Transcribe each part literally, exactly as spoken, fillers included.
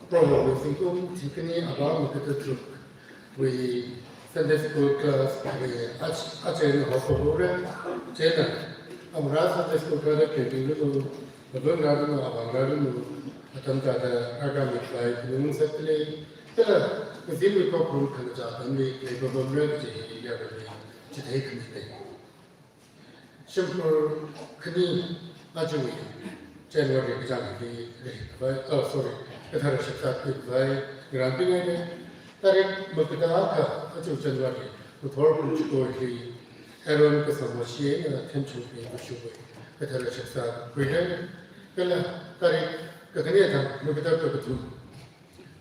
Proho zingkum thingkhani avā makatā tharukwui Sunday school class hi ach-, achāna haophokra. Chieina amara Sunday school class da kebing lu, avāngaranu, avāngaranu, atam tangda rākami khavai khanung sāda lei. Kala kazinwui khokharum khangachā atamli leipapamra kaji hi yarui chithei khami lei. Shimkhur khani ajawui January kachāng hili leikhavai, oh, sorry, kathara shakzat khuikhavai ngarānpingai lei. Tarik makatā akha aja January ngathor pung chiko hili Aaron kasā Moshe eina Themchungpi Vashuvawui kathara shakzat khuira. Kala tarik kakhane thang makatā kakathum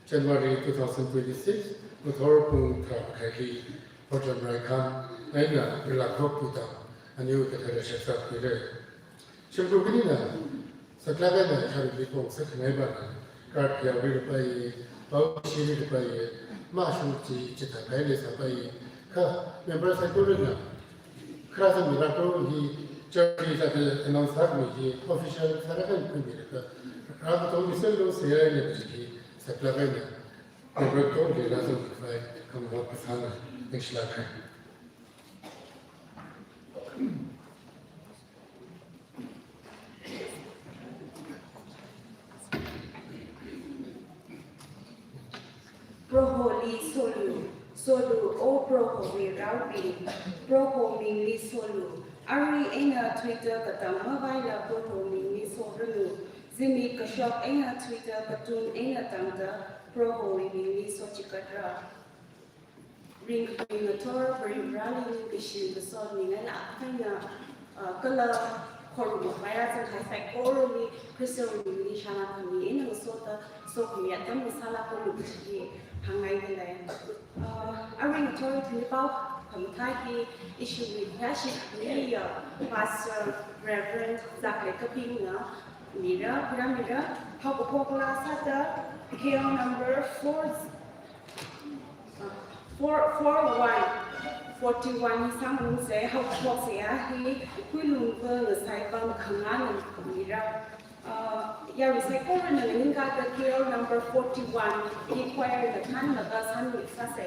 January two thousand twenty-six, ngathor pung tharā makhaili Horchon Raikhan eina Rilakthok Tutam aniwui kathara shakzat khuira. Shimkhur khanina saklāk eina yaruili pong sākhangai vāna card yaorirapai, pao shirirapai, mashung chi chithākahai leisāpai, kha member saikorana kharā sāmira kho hi, church li sāda announce sākhami hi official sālaga khuimira kha, rākatonga miserlu sāya ne kaji hi saklāk eina member katongali rāzangkhavai khamahot kasāna. Ningshilāk kahai. Proholi solu, solu, O Prohowui raobing, Proho mingli solu, arui eina thuida katang mavaila Proho mingli soranu, zimik kashok eina thuida katun eina tangda Prohowui mingli sochikatra. Ringkatui ngathor Varivarali ningkashi kasot ningai la kaina, ah, kala khorumwui vāra zanghai saikorali Khristawui mingli shālāk khami eina ngasotda sokhami atam ngasālāk khami kaji hāngngaida lei. Ah, arui ngathor ithumli pao khamathā hi ishiwui yashi khami ya Pastor Reverend Zaklekabingna mira, khuirāmira, haokaphok laa sāda K L number four, four, four one, forty-one hi sāngarumsa, haokaphok sāya hi Khuilungva Ngasaivam khangana mira. Uh, yarui saikorana nganingkāda K L number forty-one hi choir na khanlaga sāngasāsa.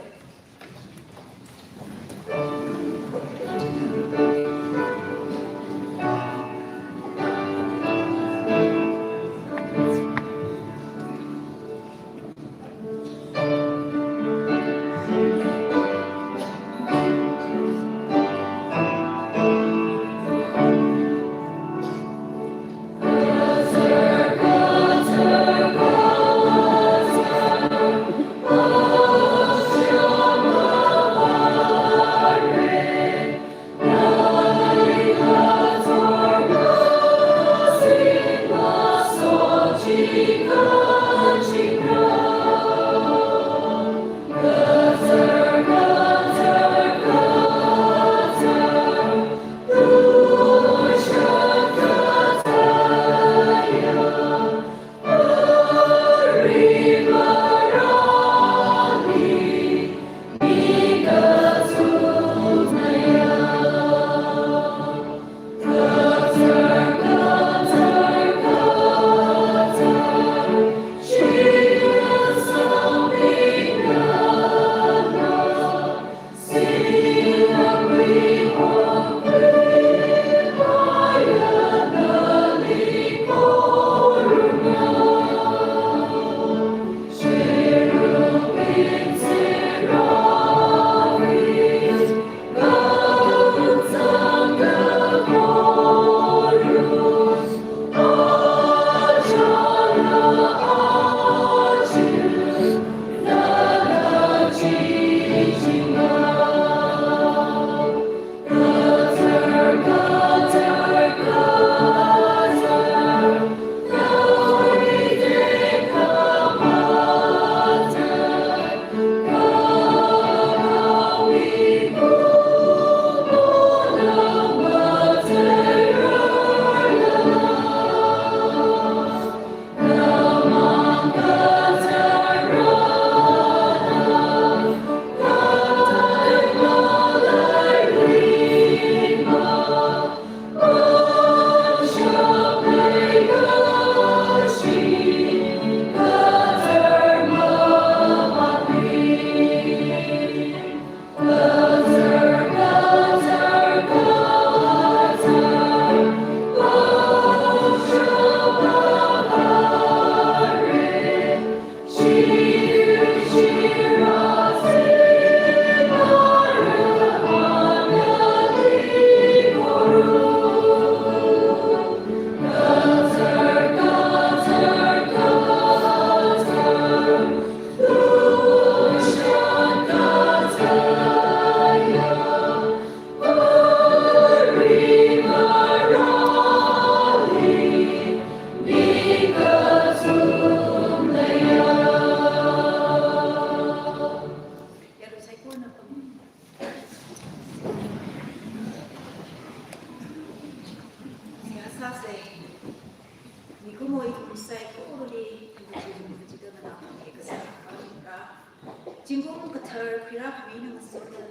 Kathar khuirākhami eina ngasoda,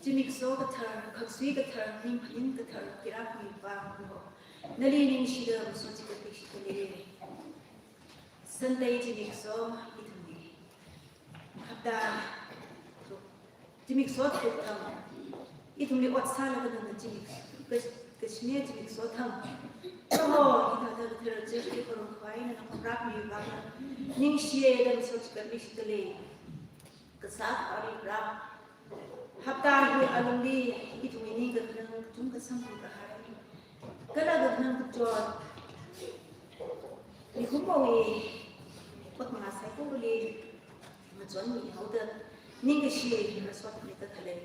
zimiksho kathar, khaksui kathar, ning phaning kathar khuirākhami Avā Proho, nali ningshida masot chigatmi shitale. Sunday zimiksho ithumli, hapta zimiksho tharuk thang ithumli ot sālaga nana zimik, kas-, kashine zimiksho thang, Proho, hithāda kathara church li kharum khavai nana khuirākhami vang ningshiya da masot chigatmi shitale. Kasā Avā Proho, hapta hi alungli ithumwui ningkakhanang kachungkha samphang kahai, kala kakhanang kachot, mikumowui ot mangā saikorali ngachonmihaoda, ningkashi masot mida khalei,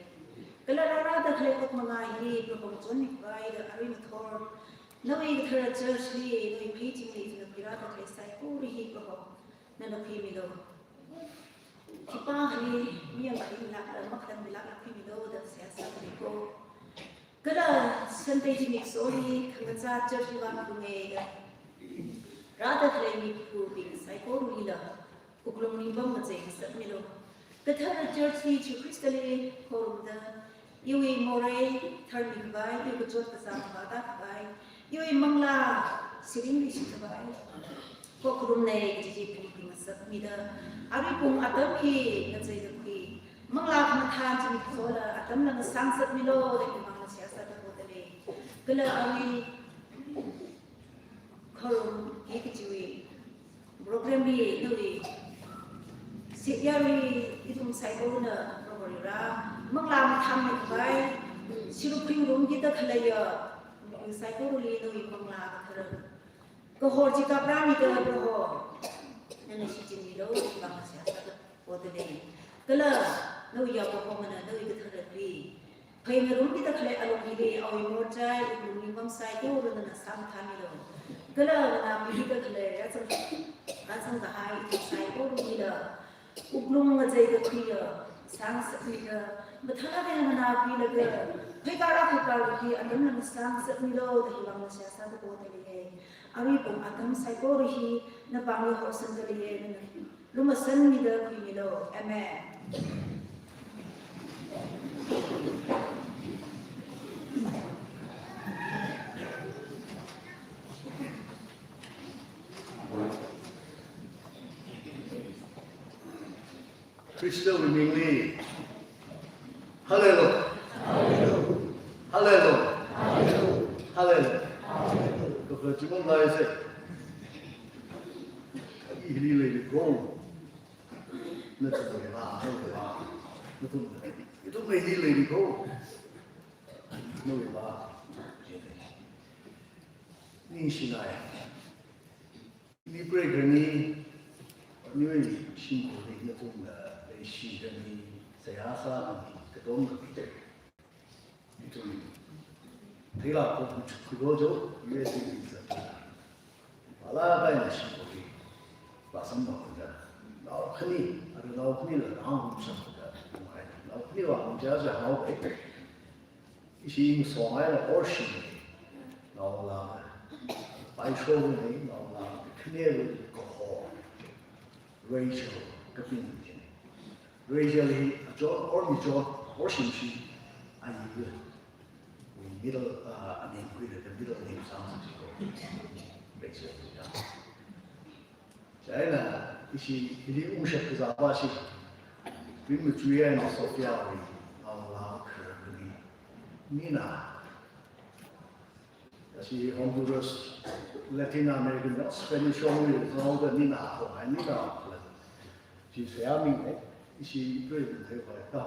kala rārada khalei ot mangā hi Proho ngachonmi khavai da arui ngathor nawui kathara church li, nawui pheichingli ithumna khuirāda khalei saikora hi Proho nana khuimilu. Khipākhali mi yangkhaimilākla, makhatamilākla khuimilu da seihā sāda leiko. Kala Sunday zimiksholi khangachā church li vāngarumda rāda khalei mikhubing saikoralila wuklung ningpam ngachei ngasakmilu. Kathara church li Jishu Khristali khorumda, iwui morei tharmi khavai, iwui kachot kachāng vāda khavai, iwui manglā siring leishi khavai khokharum lei kaji chi phaningpam ngasakmida, arui pung atam hi ngacheida khui, manglā khamathān zimikshola atamla ngasang ngasakmilu da himangna seihā sāda podalei. Kala arui kharum hi kajiwui program hi nawui, si yarui ithum saikorana Proho rā, manglā mathānmi khavai, siruk khuingarum kida khaleiya, saikora li nawui manglā kathara kahor chi kaprāmida Proho nana shichinmilu da himangna seihā sāda podalei. Kala nawui yaokahomana nawui kathara tui pheingarum kida khalei alung hili awui morchai, wuklung ningpam saikora nana samphangmilu. Kala nganākhuida khalei rāzang, rāzang kahai saikora hila wuklung ngacheida khuiya, sāngasakmida, mathālāk eina nganākhuilaga, pheikar akhakar hi atamla ngasang ngasakmilu da himangna seihā sāda podalei. Arui pung atam saikora hi napāngli horsangda leiya, nana lumashanmida khuimilu. Amen. Khristawui mingli. Hallelujah. Hallelujah. Hallelujah. Kakhalat chimang laise. Hili leiko. Nathumwui vang, nawui vang. Nathum, ithum hili leiko. Nawui vang. Ningshinai. Ni pray khani, nawui shimkhurli nathumna leishi khani, seihā sā khani, katom khani. Ithum theila ko machuk khuilu jo, U S A visa. Ala kaina shimkhurli vāsamphangda, nao khani, ara nao khanila nao humsangda, nao khani vāngarumchiakha haowa. Ishi ngasonhaira worship. Naola. Paisho ni naola. Khane kaho. Rachel kapin ni. Rachel hi achon or michon worship shi. Ayi. Middle, uh, I mean, with the middle name sounds like Rachel. Chieina, ishi, hili ungshap kazāpa shi, ringmachui eina Sophia wui, awui laa khararli, Nina, ashi Honduras, Latin American, Spanish shongli, Nina, Nina, Nina, chi seihā ming, eh, ishi, tui, tui, tui, tui,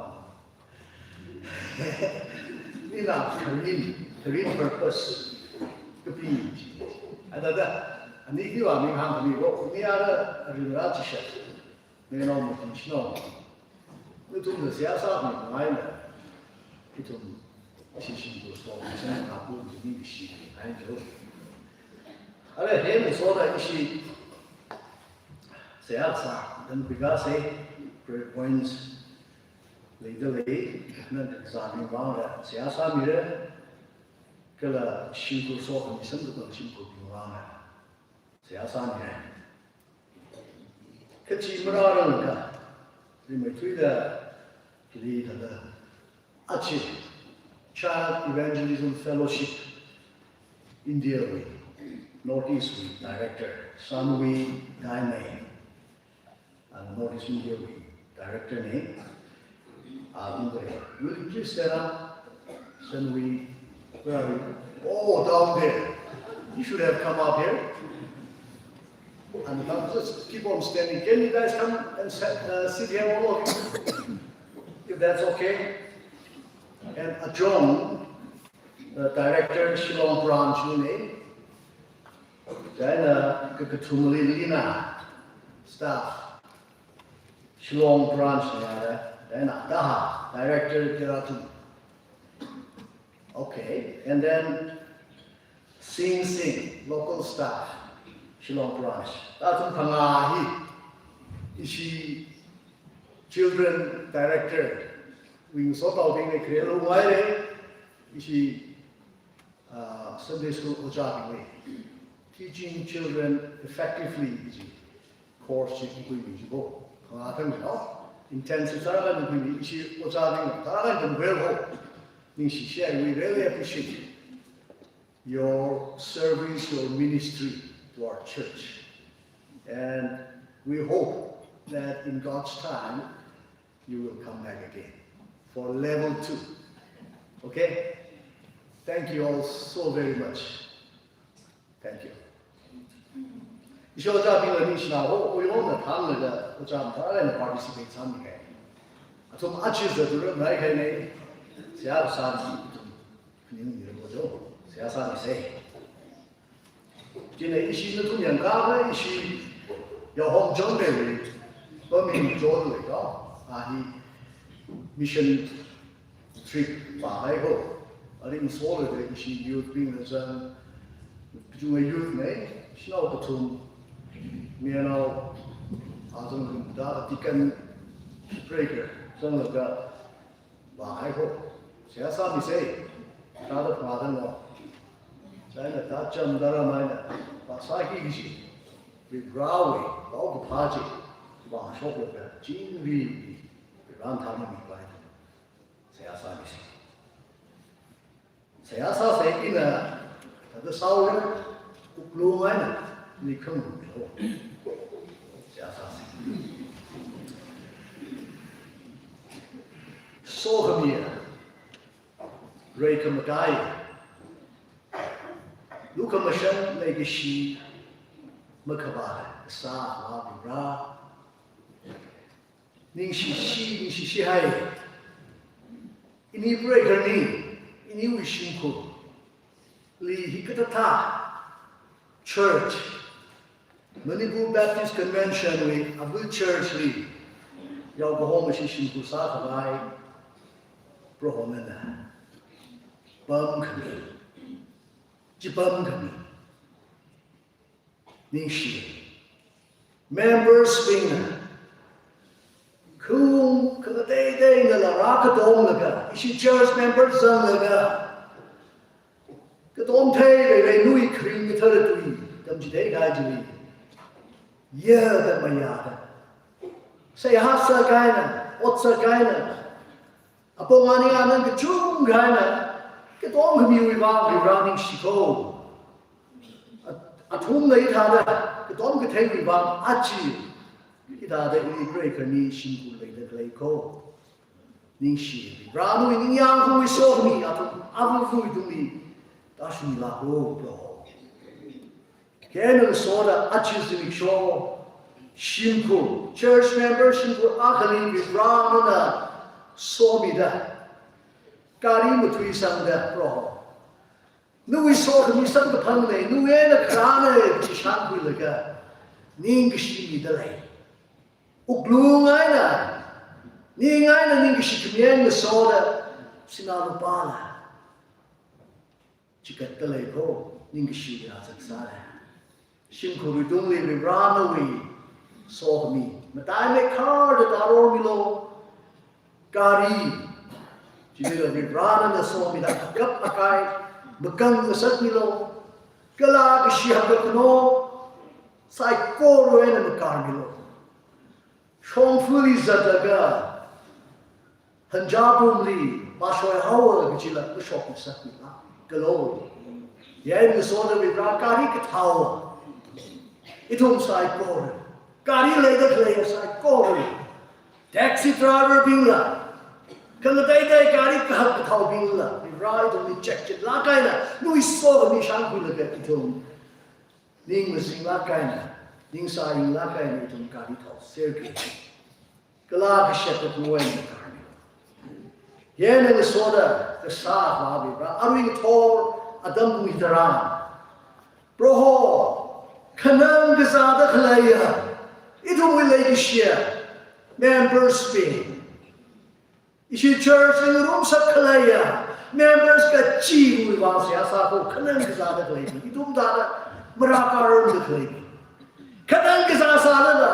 Nina kharing, kharing purpose kapi chi. Athāda, ani khiwui vang hāngkhami ko, mi ara ringra chishat. Meinao mati shinao. Nathumna seihā sāmi ngaina. Ithum, ishi shimkhur so, shanao kapu, ithum ishi, ai jo. Ara hi masoda ishi seihā sā, dan bigase, prayer points, leida lei, nana zāmi vangla, seihā sāmira, kala shimkhur sokhami samkaphang shimkhurbing vangla, seihā sāmira. Kachi marāranga, rimeithuida, Li thāda, achi Child Evangelism Fellowship India wui, Northeast wui Director, Sanvi Daimei, and Northeast India wui Director ni, uh, India. Will you please stand up? Sanvi, where are you? Oh, down there. You should have come up here. And now just keep on standing. Can you guys come and sit, uh, sit here, all of you? If that's okay. And Ajong, the director, Shillong branch, you name. Then, uh, Kakatumali Lina, staff, Shillong branch, uh, then Adaha, director, Keratum. Okay, and then Sing Sing, local staff, Shillong branch. Athum phangā hi, ishi children director, wui ngasotnaobingli kharel haowa, ishi, uh, Sunday school ojābingli, teaching children effectively, ishi course chi khuimi chi bo. Phangā thang no. Intensive sāra khuimi, ishi ojābing sāra khuimi bo. Ningshi share, we really appreciate your service, your ministry to our church. And we hope that in God's time, you will come back again for level two. Okay? Thank you all so very much. Thank you. Ishi ojābingla ningshina, o, o, yo, na thang le, ojā mathālāk eina participate sāmi kahai. Athum achi zatda rai kahai nei, seihā sāmi athum. Ning ni mo jo, seihā sāmi sei. Chieina ishi nathum yangkha, ishi Yahom John Mary, paming John Mary, a hi mission trip vāhai ho. Aring solo de ishi youth bingna zang, kachungkha youth nei, shanao kathum, mayarnao, azang kathum da deacon breaker, zanglaga vāhai ho. Seihā sāmi sei, thāda phāda no. Chieina thāda chāmda rāmeina, vāsāki kaji, Varivarāwui paokaphā chi vāshoklaga, chingri, Varivarāna thāda mipai. Seihā sāmi sei. Seihā sāsei ina, thāda sāhaora, wuklung eina, ni khanglu milo. Seihā sāsei. Sokhami, reikhamataiya, lukhamashan leikashi makhavā sāvā Varivarā. Ningshishi, ningshishi hai. Ini breaker ni, iniwui shimkhurli hikathā church, Manipur Baptist Convention wui avā church li, yaokahoma ishi shimkhur sākhavai, Proho nana pamkhami, chipamkhami. Ningshi. Members bingna, khaung khangateiteina la rākatomlaga, ishi church member zanglaga, katom theileilei nawui kharing kathara tui tamchitheikahai chili, yada mayada, seihā sākahaina, ot sākahaina, apong aning anang kachungkha eina katom khamiwui vang Varivarā ningshi ko. A-, athumna hithāda katom katheiwui vang achi hithāda ini breaker ni shimkhur leida khalei ko. Ningshi, Varivarā nawui ningyāng khongwui sokhami athum avāwui tungli tāshungmila ko, Proho. Kha eina ngasoda achi zimiksho shimkhur, church member shimkhur akhali Varivarā nana somida, gari matui sangda, Proho, nawui sokhami samkaphang nei, nawui eina kharāna chi shākhuilaga ningkashi mida lei. Wuklung eina, ning eina ningkashi khami eina ngasoda, sinā lupāla chikatda lei ko, ningkashi rāzaksāla. Shimkhurwui tungli Varivarā nawui sokhami mataimei kharda tārormilo. Gari chili Varivarā nana somida akap akai makang ngasakmilo. Kala kashi hapkhano saikora eina makarmilo. Shongfali zatlaga Hanjapumli, pashoi haowa kachila, mashok masakmila. Kalo. Yai ngasoda Varivara gari kathao. Ithum saikora. Gari leida khalei saikora. Taxi driver bingla. Khangateitei gari kahak kathaobingla. Varivara ithumli check check lāk eina. Nuisoda mi shangkhuilaga ithum. Ning mazinglāk eina. Ning sāyinglāk eina ithum gari thaoserki. Kala kashap kapu eina karmi. Yena ngasoda kasā Varivara, arui ngathor atam mi tharan. Proho, khanang kazāda khaleiya. Ithumwui leikashiya. Members bing. Ishi church li ngarumsak khaleiya. Members kachiwui vang seihā sākho khanang kazāda khalei. Ithum thāda marākharumda khalei. Khanang kazā sālala.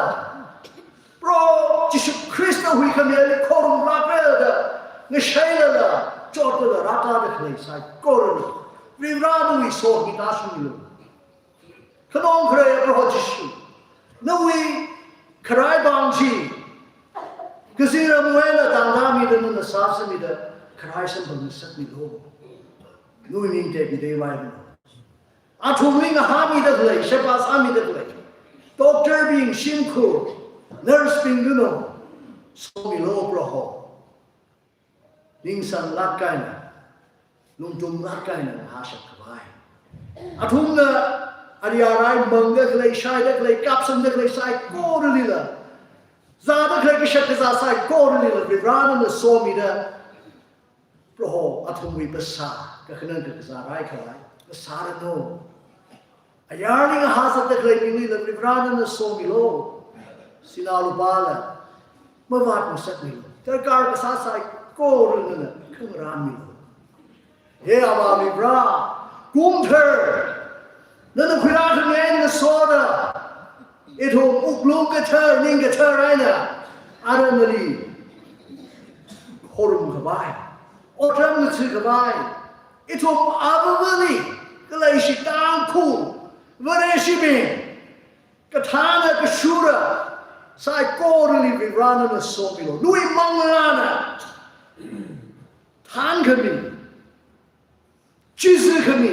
Proho Jishu Khrista huikhamiyali khorumlākra da. Ngashailala, chotlala, rākada khalei saikorali. Varivara nawui somi tāshungmilu. Khanong kharei Proho Jishu. Nawui kharai bang chi. Kazingram eina tangda mida nana sāsāmida. Kharai samphang ngasakmilu. Nawui ming tekmida vāmilu. Athumli ngahāmida khalei, sheba sāmida khalei. Doctor bing, shimkhur, nurse bing luno. Somilu Proho. Ningsanglāk eina, lungtumlāk eina ngahāshap khavai. Athumna, ari arai mangda khalei, shaida khalei, kapsangda khalei, saikoralila. Zāda khalei, kashak kazā saikoralila, Varivara nana somida. Proho, athumwui phasā, kakhanang kakazā rai khavai, phasāranu. Ayarli ngahāzatda khaleibingli Varivara nana somilu. Sinā lupāla mavāt ngasakmilu. Darkar kasā saikorali nana khangarānmilu. He Avā Varivara, kumthar, nana khuirākhami eina ngasoda, ithum wuklung kathar, ning kathar eina, ara nali khorum khavai, otram ngatsi khavai, ithum avāvali, khaleishi Tangkhul, Vareshibing, kathāna kashura, saikorali Varivara nana somilu. Nawui manglāna, thānkhami, chizikhami,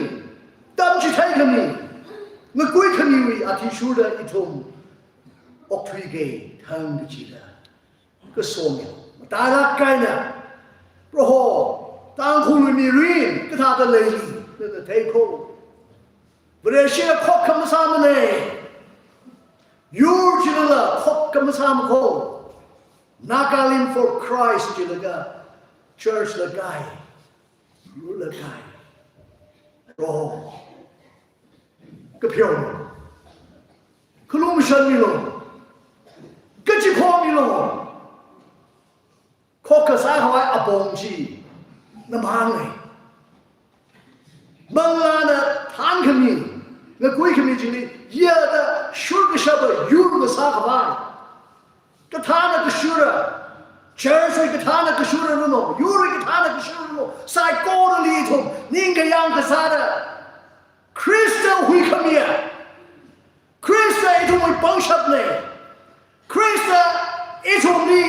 tamchitheikhami, ngakuikhamiwui athishurda ithum, okthuiki, thang kachida. Kasomi, matailāk eina. Proho, Tangkhulwui mirin, kathāda leili, nana theikho. Vareshila khokkha masāmana. Yur chilala khokkha masāmakho. Nagaland for Christ chilaga, church la kai. Yurla kai. Proho. Kapheomilu. Khalumashanmilu. Kachikhomilu. Khokkha sākhavai apong chi. Namang e. Manglāna thānkhami. Ngakuikhami chili. Yada shurkashapa yur masākhavai. Kathāna kashura, church wui kathāna kashura luno, yurwui kathāna kashura luno, saikorali ithum, ningkayāng kasāda, Khrista huikhamiya, Khrista ithumwui pangshapna, Khrista ithumli,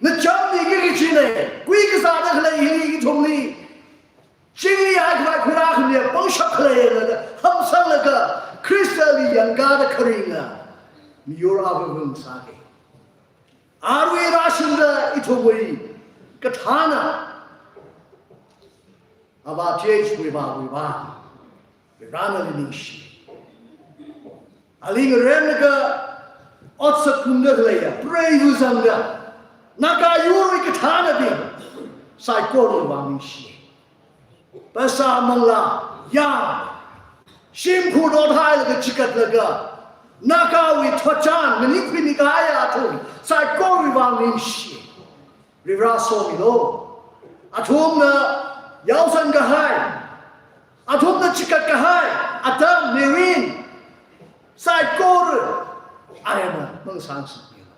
nachamli kikachina, kui kazāda khalei hili ithumli, chingri haikhavai khuirākhamiya pangshap khaleiya da, hamsanglaga, Khristali yangkāda kharinga, miyur avāvang sāki. Arui rāshungda ithumwui kathāna, Avā T H Vivawui vang, Varivara nali ningshi. Ali ngaremlaga otsak kumda khaleiya, preiva zangda, Naga yurwui kathānabing, saikorali vang ningshi. Phasā manglā, yāng, shimkhur dot hailaga chikatlaga, Nagawui thotchan, maning khuimi kahaiya athum, saikorali vang ningshi. Varivara somilu. Athumna yaosan kahai, athumna chikat kahai, atam mirin, saikora, aremna, mangsang sāmilu.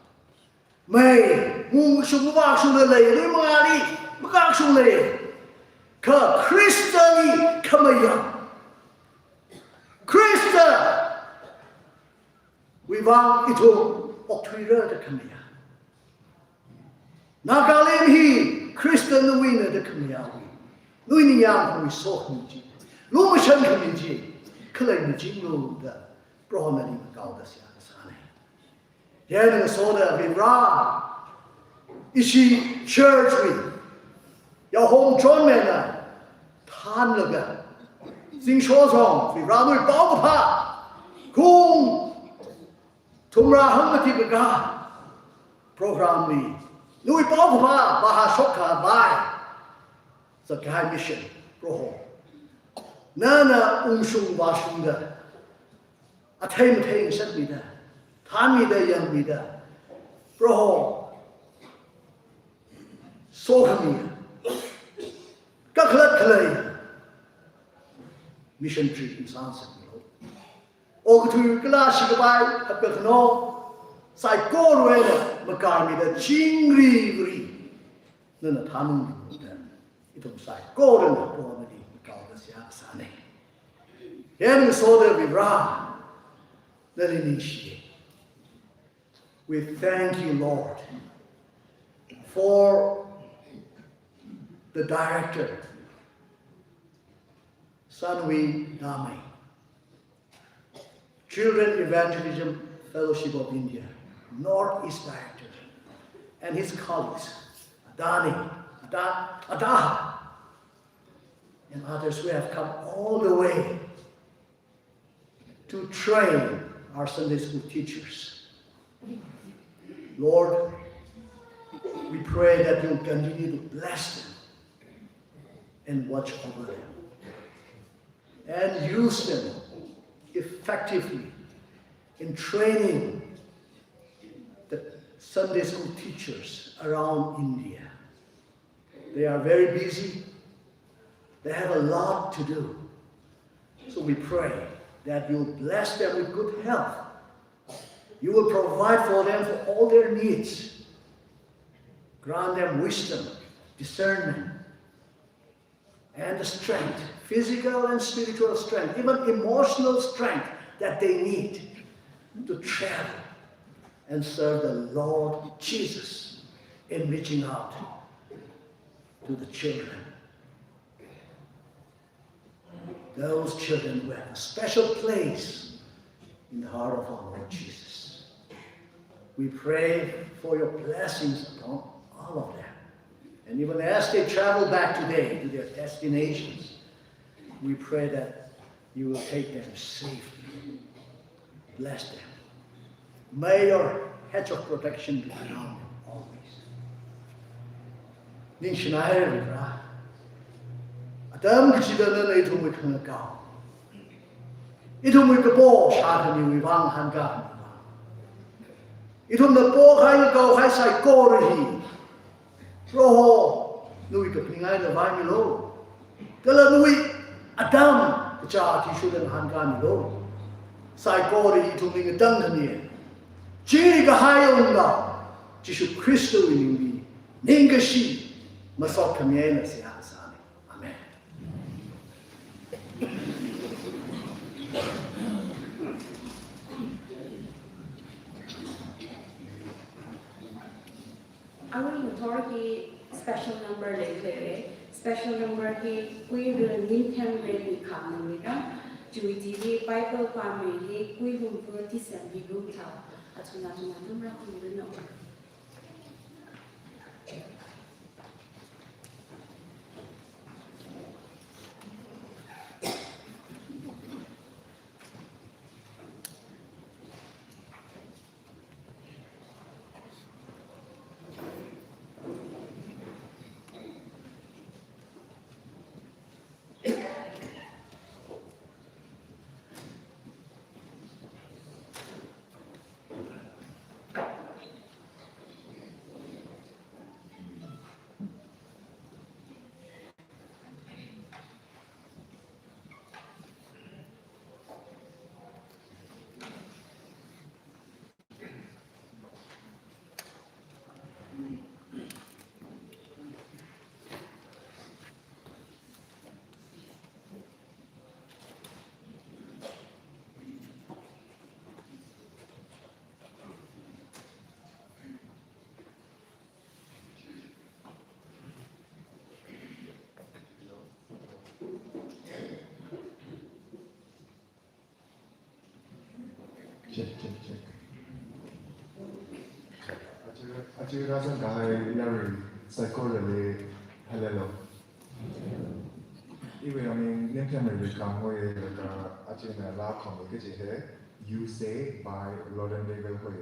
Mei, mungshung mavāshungla lei, lui mangāli, makakshungla lei. Kha Khristali khamayā. Khristawui vang ithum okthuira da khamayā. Nagalim hi Khrista nawuina da khamiya wui, nawui ningyāng khami sokhami chi, lumashan khami chi, khalei mi chinglu da, Prohona ningkao da seihā kasāna. Yāng ngasoda Varivara, ishi church wui, yāhom chonmena, thanlaga, zingsho zong, Varivara nawui paokaphā, kum thumrā hangmati kaga, program li, nawui paokaphā, vāhā shokkhavai, Sagaing Mission, Proho. Nana ungshung vāshungda, athei mathei ngasakmida, thanmida, yangmida, Proho, sokhami, kakhalat khalei, mission trip ngasāngasakmilu. Okathui kala shikapai, hapkakhano, saikorawui eina makarmida chingri vari, nana thanungmilu da, ithum saikorana Proholi ningkao da seihā kasāna. Yāng ngasoda Varivara, nali ningshi. We thank you, Lord, for the director, Sanwi Dame, Children Evangelism Fellowship of India, Northeast Director, and his colleagues, Adani, Ada-, Adaha, and others who have come all the way to train our Sunday school teachers. Lord, we pray that you'll continue to bless them and watch over them and use them effectively in training the Sunday school teachers around India. They are very busy. They have a lot to do. So we pray that you'll bless them with good health. You will provide for them for all their needs. Grant them wisdom, discernment, and the strength, physical and spiritual strength, even emotional strength that they need to travel and serve the Lord Jesus in reaching out to the children. Those children who have a special place in the heart of our Lord Jesus. We pray for your blessings upon all of them. And even as they travel back today to their destinations, we pray that you will take them safely. Bless them. May your hedge of protection be around them always. Ningshinaira Varivara. Atam kachida nana ithumwui khangakao, ithumwui kapo shākhamiwui vang, hāngkhamiwui vang, ithumna pokahai ngakaohai saikora hi, Proho, nawui kaphaning eina vaimilu. Kala nawui atam kachā athishurda ngahānkhamilu. Saikora ithumli ngatangkhami, chingri kahai Awunga Jishu Khristawui mingli ningkashi masotkhami eina seihā kasāna. Amen. Arui ngathor hi special number leilei. Special number hi Kuirui Ningthem Reni khāmnamida, chiwui chili Bible pāmei hi Kuihumpu Tisanbi Lungthao. Athumna athumna atam rākhuiranu. Check, check, check. Aja, aja rāzangkahai yaruili saikorali hello. Iwui aming Nimthemrei Luikam hoi laga ajana laa khongmi kaji hi You Say by Lauren Daigle hoi.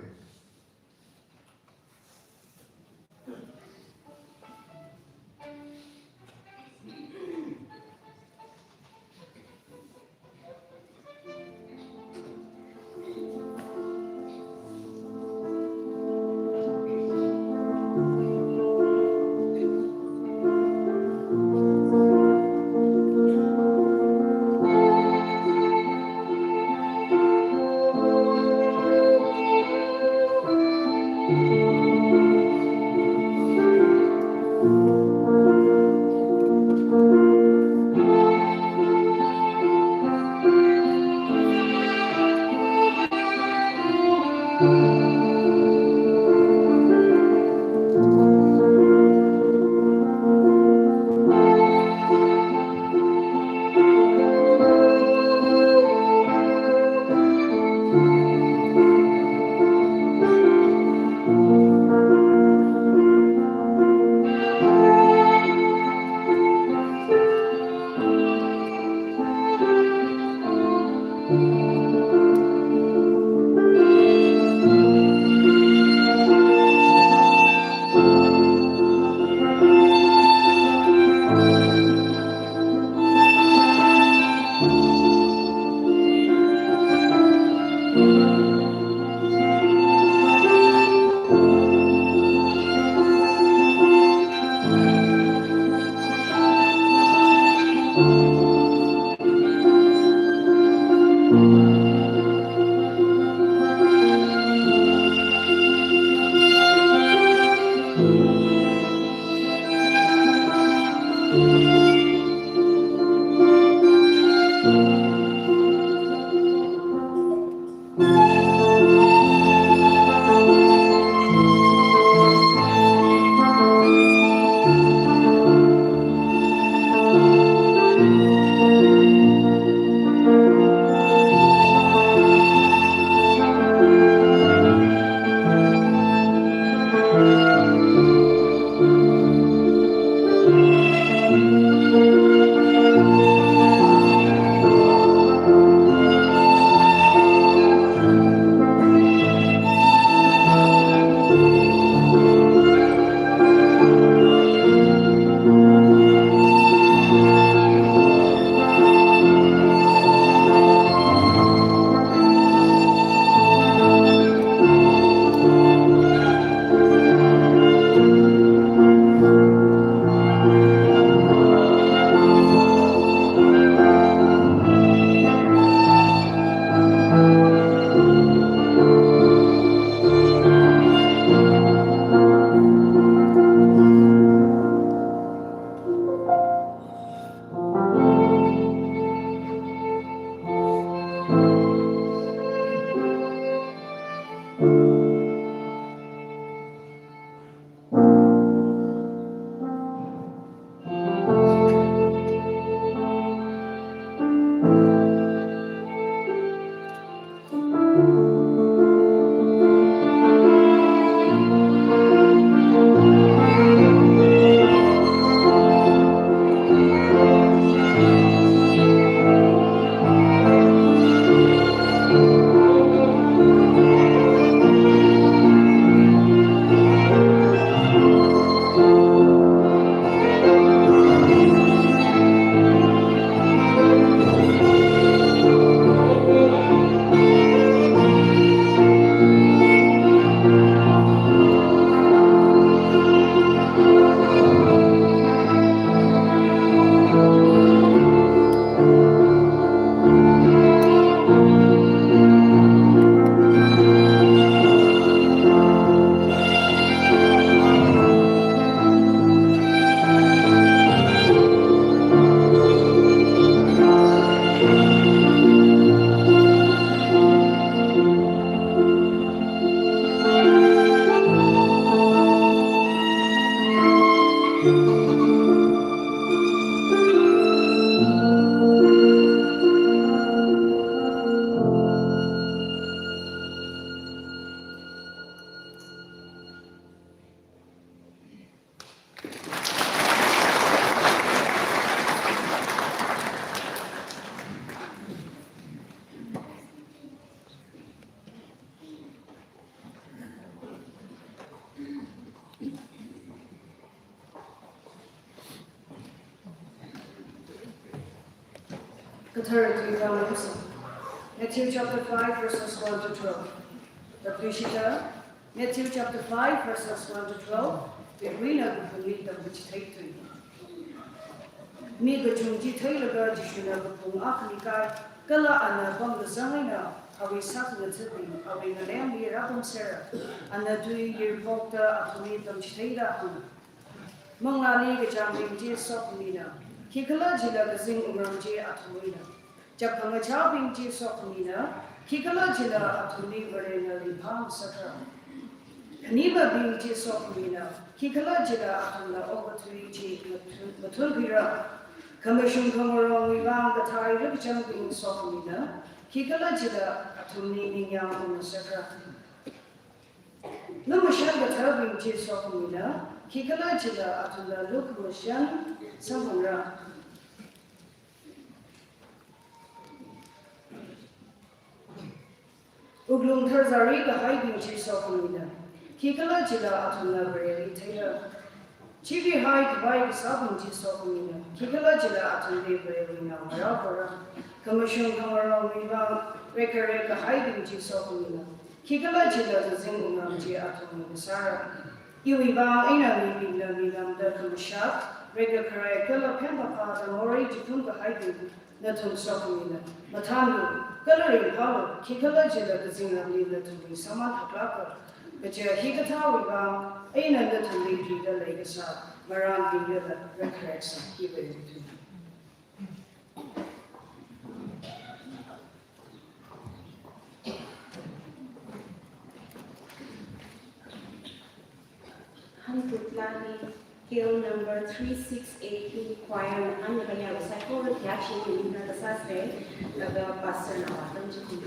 Third, we now listen. Matthew chapter five, verses one to twelve. Tapuishita, Matthew chapter five, verses one to twelve. Iwui eina kaphungli tamkachithei tui. Mi kachung chi theilaga Jishuna kaphung akhali kai, kala ana pamkasang eina awui sākhangathabing, awui ngalengli rāpamsera. Ana tui yirphokta athumli tamchitheida hānga, Manglāli kachāngbing chi sokhami na, khikhalajila kazing wungram chi athumwuina. Chapkhangachābing chi sokhami na, khikhalajila athumli Varena ringphāngasakra. Khanimabing chi sokhami na, khikhalajila athumna okathui chi mathun-, mathunkhuira. Khamashung khangarongwui vang kathai rakachangbing sokhami na, khikhalajila athumli ningyāng ungngasakra. Lumashan kathabing chi sokhami na, khikhalajila athumna lukhamashan samphangra. Wuklung tharzari kahaibing chi sokhami na, khikhalajila athumna Vareli theira. Chivihai khavai kasābing chi sokhami na, khikhalajila athumli Varewui nao marao kora. Khamashung khangarongwui vang rekkharek kahaibing chi sokhami na, khikhalajila kazing wungram chi athumwui kasāra. Iwui vang eina mibingna milamda khamashat, rekkakharek kala phemphāphāda morei chithum kahaibing nathum sokhami na. Mathānlu, kala ringphālu, khikhalajila kazingramli nathumwui sāman haklāka. Kaja hikathāwui vang eina nathumli rida leikasā marānbingyala rekkharek sā. Hiwui eina. Hangtut lani, hymn number three six eight, choir na hāngda kayā saikora kayā shimli ngarāsāsei, laga pastor na vātam chikun.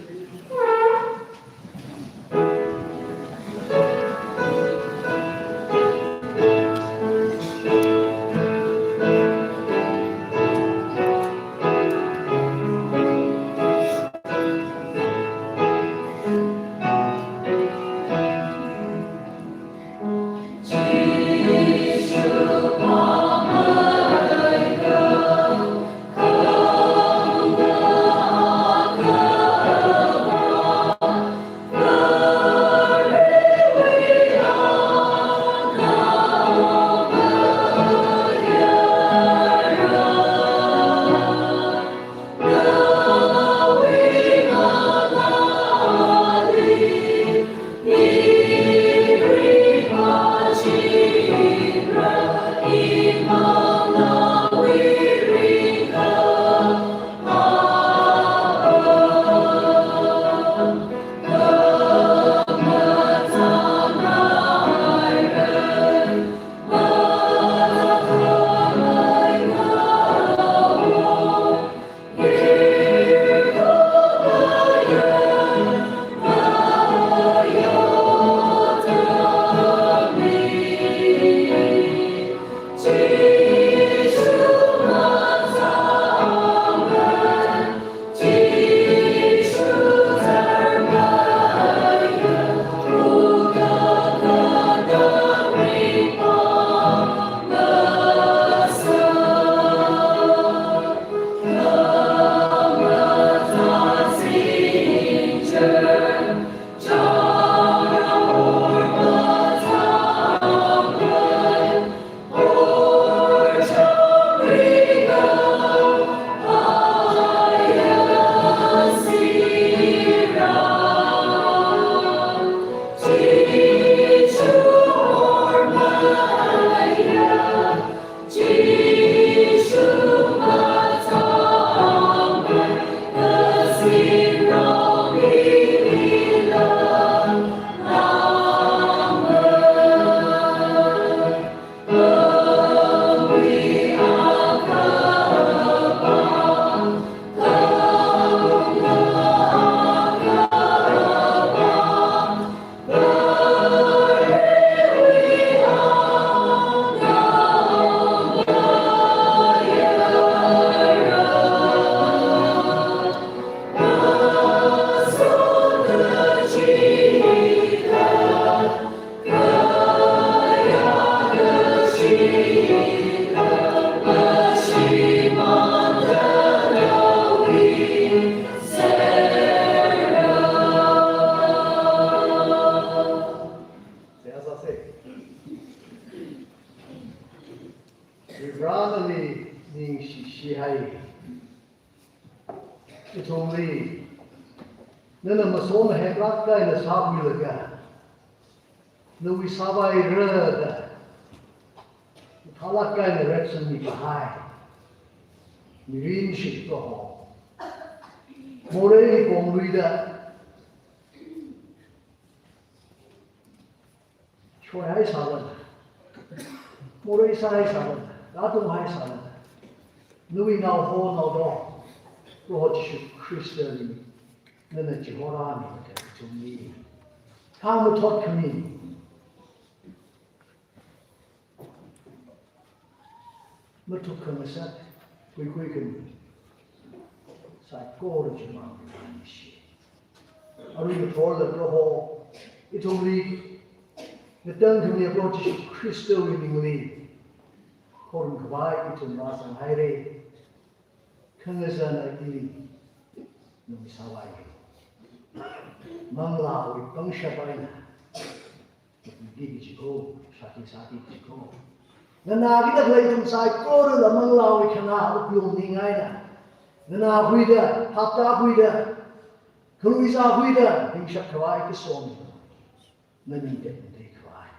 Nana masot maheklāk eina sākhuilaga, nawui sāvai rāda, thalāk eina reaction mikahai mirin shitkaho, morei kongluida, shoihai sālala, morei sāhai sālala, rātunghaisālala, nawui naoho naoda, Proho Jishu Khristali nana chihorāmilaga ithumli khamathot khami, mathuk khangasak, kuikui khami, saikora chimang anishi. Arui ngathorda Proho, ithumli ngatangkhami Proho Jishu Khristawui mingli khorumkhavai ithum rāsanghaira. Khangazana ili nawui sāvai, manglāwui pangshap eina, diki jiko, shaki saki jiko. Nganākida khalei ithum saikorala manglāwui khanā wuklungning eina, nganākhuida, phaptākhuida, khaluisākhuida ringshapkhavai kasom nana ningtekngateikhavai,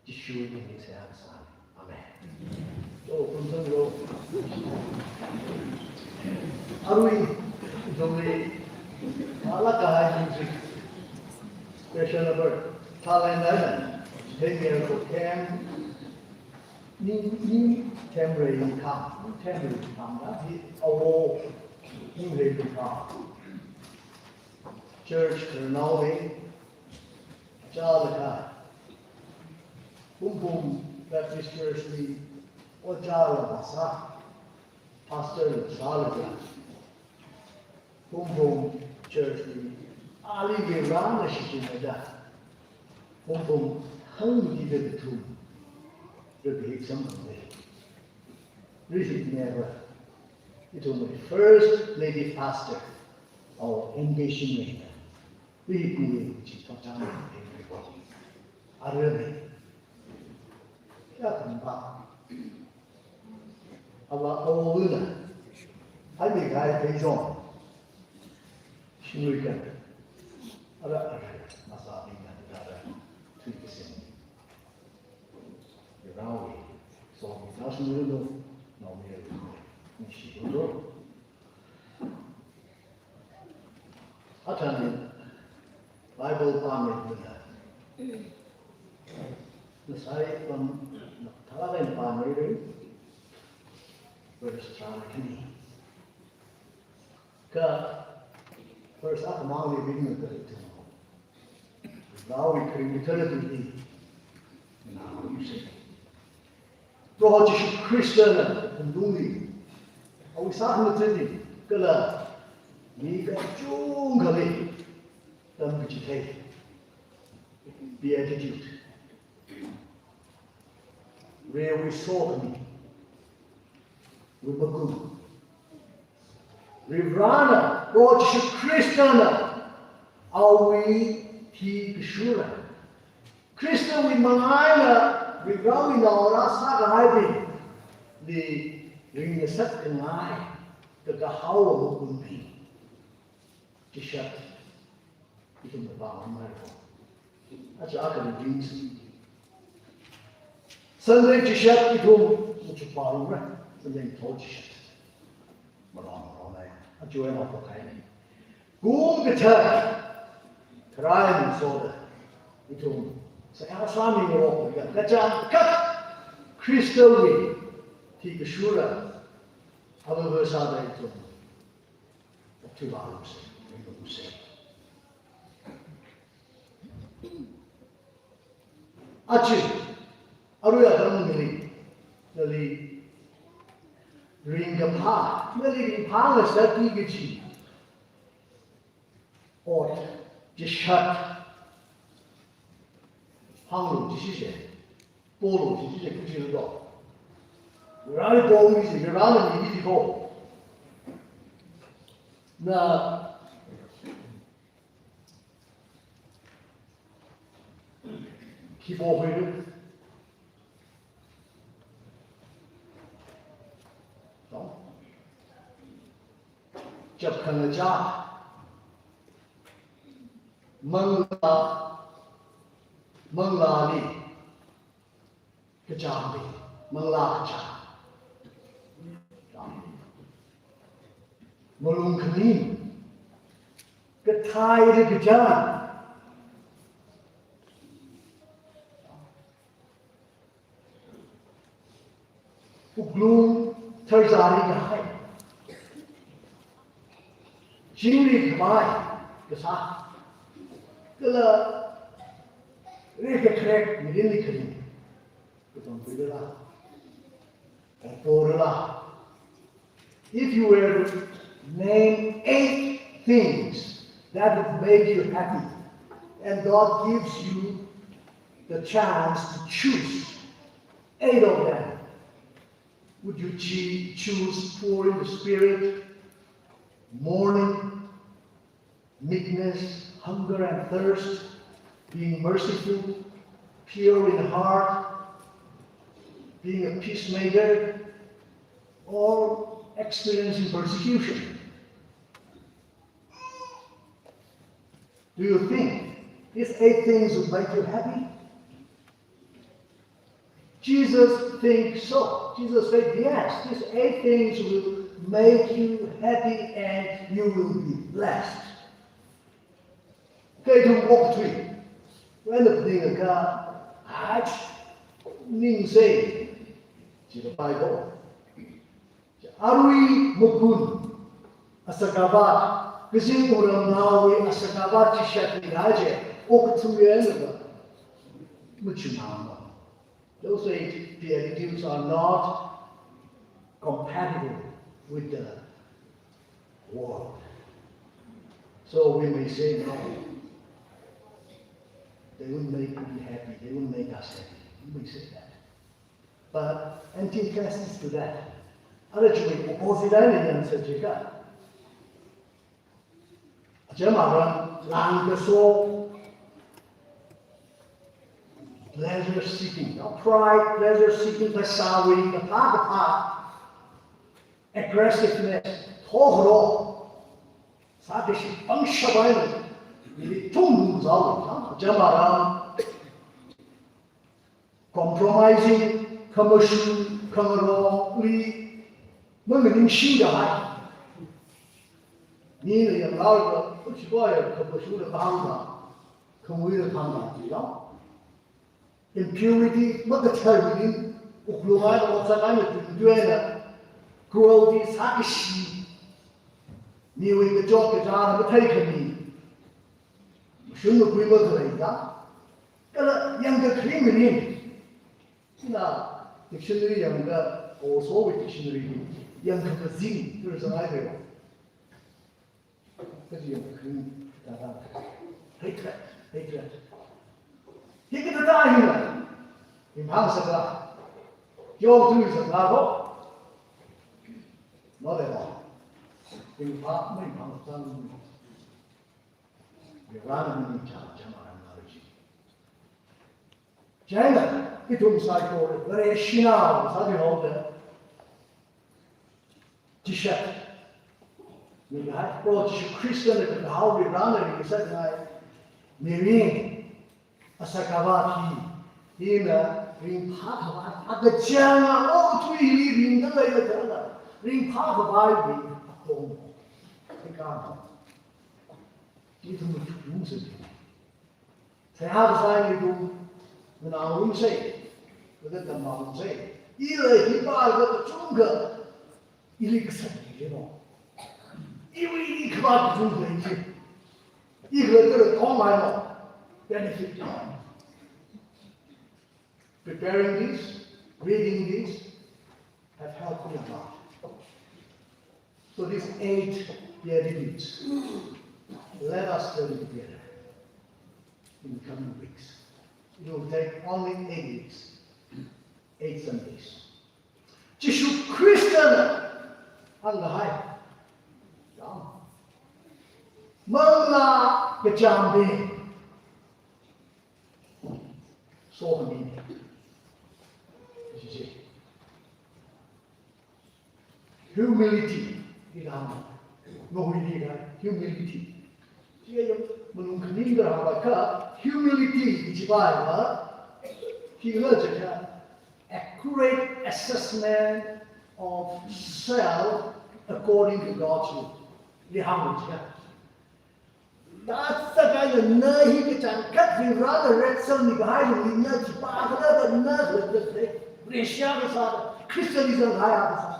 Jishuwui mingli seihā kasāna. Amen. So, kunzanglo. Arui, ithumli, thalāk kahai music, special number, thalai nai, ten year old, ten, ni, ni, ten rei ni kam, ten rei ni kam na, hi, awo, ni rei ni kam. Church, Karnal, chālaga, Pumphum Baptist Church li ojāla masā, pastor la sālaga, Pumphum Church li ali Varena shichinda, Pumphum hangmati da kathum, da kahik samphangda, rihitneva, ithumwui first lady pastor, our ambition na. Rihitni chi thotchang na. Arui ni, kayākha pa, ava awona, haimi kahai pheichon, shingui kan, ara ara, masābingna ara, tui kasim. Rawi, so, naoshimlu, naomayarlu, nishimlu. Athang Bible pāmei tuna, nasai pam, thalākda pāmeira, verse tharāda khani. Kha verse akhamangli ringda khalei tuna, Varewui kharing kathara tui hi, na, you say, Proho Jishu Khristana khandungli, awui sākhangathanli, kala mi kachungkhali tamkachithei, beatitude, Varewui sokhami, wui makum, Varena, Proho Jishu Khristana, awui thikashura, Khristawui manga eina Varewui naongarā sākahaibingli ringngasak khangai, kakahaowa makumbing. Chishat, ithumna pāngarum haira. Aja akha ringsi. Sunday chishat ithum machuk pāngarumra. Sunday thot chishat. Marong marong ai. Aja eina pāngai ni. Kum kathā, kharai ngasoda, ithum seihā sāmingarok, kachangkhat Khristawui thikashura, avāva sāda ithum, tui vālusa, ringlusa. Aja, arui atam nali, nali ringkaphā, nali ringphāngasakki kaji ot chishat hānglu jishishi, polu jishishi, kachida, Varena pomi ji, Varena mimi ji ko. Na khi pohuilu? Chapkhan Kachā, manglā, manglāli kachāng, manglā kachāng. Malung khaning, kathāda kachāng. Wuklung tharzāli kahai. Chingri khavai kasā. Kala rikakharek mirinli kharing. Katonga puila, kaporala. If you were to name eight things that would make you happy, and God gives you the chance to choose eight of them, would you choo-, choose poor in the spirit, mourning, meekness, hunger and thirst, being merciful, pure in heart, being a peacemaker, or experiencing persecution? Do you think these eight things would make you happy? Jesus thinks so. Jesus said, "Yes, these eight things will make you happy and you will be blessed." Kha ithum okathui, when the thing ka, ach, ningsei, chi the Bible. Arui makun, asakava, kazing uram nawi asakava chishat ni naje, okathuiya na, machunama. Those eight beatitudes are not compatible with the world. So we may say, "No, they won't make me happy, they won't make us happy." We may say that. But antithesis to that, ara chiwui opposite eina yangsā chiakha, acham aram langkaso, pleasure seeking, no? Pride, pleasure seeking, kasāwui kaphā kaphā, aggressiveness, thokro, sākashi pangshap eina, mili thumzao, no? Acham aram compromising, khamashung, khangarongli, mamaningshida hai. Mina yanglaga, uchipa ya khamashungda khangda, khamuida khangda, you know? Impurity, makathar mirin, wuklung eina, otsak eina, tui tui eina, cruelty, sākashi, miwui kachot kachāng matheikhami, mashun makhui makhalei da. Kala yangkakharing mirin. China dictionary yangda, also with dictionary, yangkhamazing, there is an idea. Kaji yangkakharing, da da. Hatred, hatred. Hikathā hina, ringphāsakla, yongthuisakla ko. No le no. Ringphā, ringphāsakla. Rāna mani cha, cha ma rāna rāji. China, ithum saikora, Vareshinao sāda hokta. Chishat. Ni hai, Proho Jishu Khristana kahaowui rāna ringasakngai. Mirin, asakava hi, hina ringphākhavai, akachanga okathuili ringda leilakhala, ringphākhavaiwui atong. Hikha. Ithum chuknung se. Seihā kasā ithum, nganāngarumsei, kada tamngarumsei. Ila hipa kachungkha, ili kasā ni mo. Iwui ili khavāt kachungkha ili. Ila kada tongmai mo. Benefit. Preparing this, reading this, have helped me a lot. So these eight beatitudes, let us study together in the coming weeks. It will take only eight weeks, eight Sundays. Jishu Khristana hāngkahai. Manglā kachāng bing. So, I mean, humility, ilama. Mahuili kahai humility. Chiya malung khaning da hāngakha humility kajiva, hila jiakha accurate assessment of self according to God's will. Li hānglu jiakha. That's the kind of na hi kachangkhat Varivarana red zone ni kahai lungli na khipākhala da na le le le. Pressure kasā, Christianism haya kasā.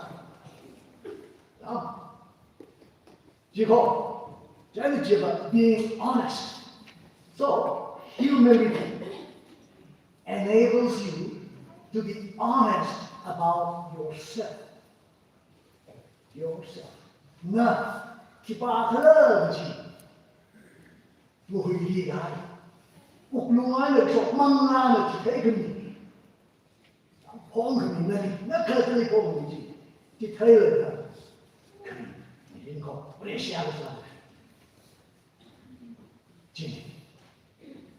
Now, Jiko, chieina jiva, being honest. So, humility enables you to be honest about yourself. Yourself. Na khipākhala chi mahuili kahai. Wuklung eina shok manglāna chitheikhami. Phongkhami nali, na khalattali phongkhami chi, chitheilaga, khami, ringko, pressure kasā. Chi.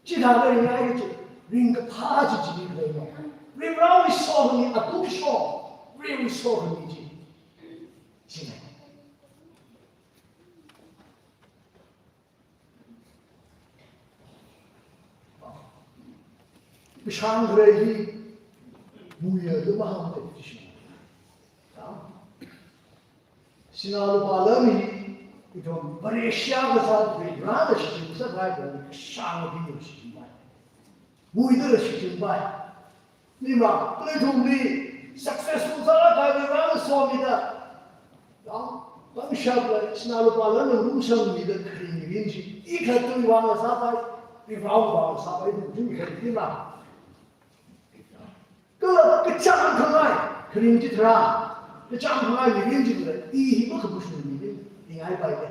Chithāda ringai chi, ringkaphā chi chi leino. Varivarawui sokhami, akup shok, Varivarawui sokhami chi. Chi. Kashāng kharei hi muiya da mahāngda chi. Sinā lupā lan hi ithum Vareshi kasā Varivarana shichin sāpai, kashāng bingna shichinpai. Muida shichinpai. Nima, khalei ithumli successful sālaga Varivarana somida. Yang, pangshap la, sinā lupā lanla malung shangmida kharing mirin chi. I khatui vangla sāpai, Varivarawui vangla sāpai, ithum kharing nima. Kala kachāng khangai, kharing chitharan. Kachāng khangai mirin chila, i hi makhapushung mirin, i ngaipai de.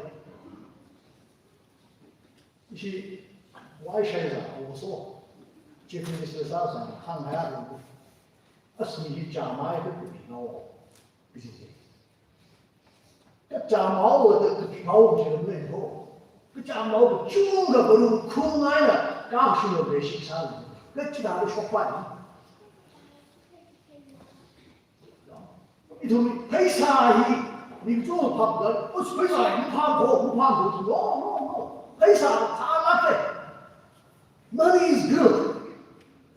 Ishi, why shall I also? Chief Minister sāsang, hānghaiya lungku. As mi hi chāmai da kapinao. Ishi chi. Kachāmao da kapinao chi lam leithu. Kachāmao kachungkha barung khungaina, kashung lo leishi sālu. Kachida da shokpai. Ithum pheisā hi, ning chu phap da, us pheisā hi, phap ho, phap ho, no, no, no. Pheisā thālāk de. Money is good,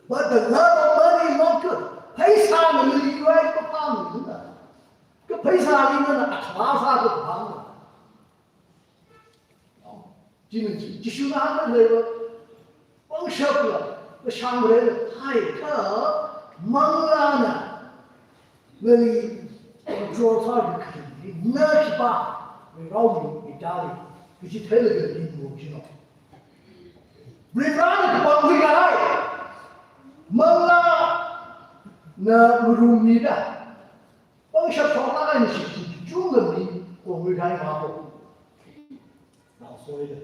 but the love of money is not good. Pheisāna nali rai kaphāmana. Kha pheisāli nana athā sākaphāmana. Chieina chi, Jishuna hāngda leiva, pangshapla, kashāng khareila, thākha, manglāna nali control sāki khalei, na khipā, Varivarawui mitaili, kaji theilaga ringlu jino. Varivarana kapangkhui kahai, manglāna ngarumida. Pangshap shokla eina shichin chungda mi kongkhui kahai mako. Naosoi da.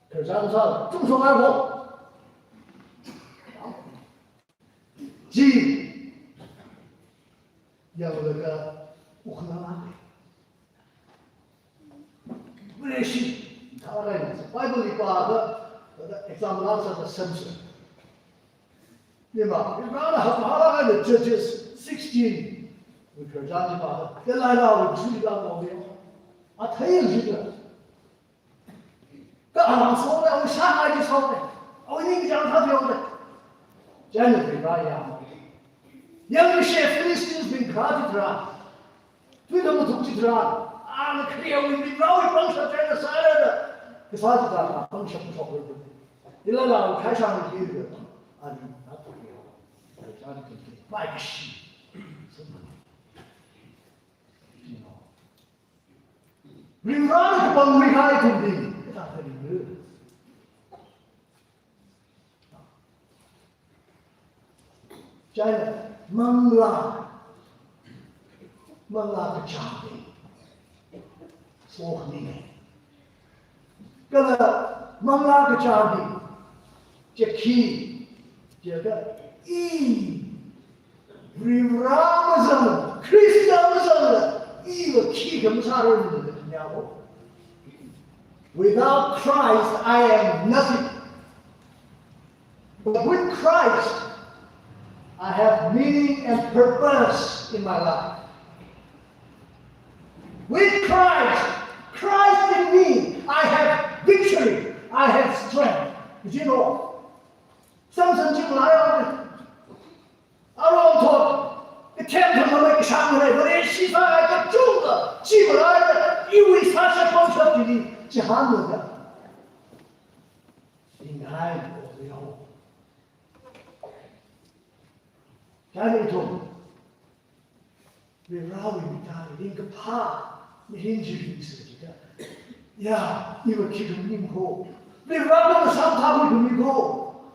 Khararchan sā, chungshok haiko. Chi. Yanglaga ukna. Vareshi, thālāk eina, Bible li pāda, thāda example sāda Samson. Nima, Varivarana haphala eina Judges sixteen. Wui khararchan chi pāda, Delilah wui chi da mo de. Athei jida. Kha ana sāda, awui sāngai chi sāda. Awui ningkachāng sāda. Chieina Varivara ya. Yangshi Philistines bing kharā chitharan. Tui kamathuk chitharan, ana khriya wui Varivarawui pangshap china sāra da. Kasā chitharan, pangshap shokrei. Delilah wui khaishang kida. Ani, na khriya. Khaishang kida. Pai kashi. Varivarana kapangkhui kahai ithum bing. Kasā kharing. Chieina manglā, manglā kachāng hi sokhami. Kala manglā kachāng hi, chi khi, jiakha i, Varivara mazang, Khrista mazangla, iva khikha masārarmana da yao. Without Christ, I am nothing. But with Christ, I have meaning and purpose in my life. With Christ, Christ in me, I have victory, I have strength. Did you know? Samson chi malaya. Aruithot, kathem thangmei, kashang mei, Vareshi sāhai kachungkha chi malaya, iwui sāshap pangshap chili chihānlaga ringhai lo. Chieina ithum Varivarawui mita ringkaphā mirin chi ringsa jida. Ya, iva khikha maning kho. Varivara nana samphangkhui khami kho.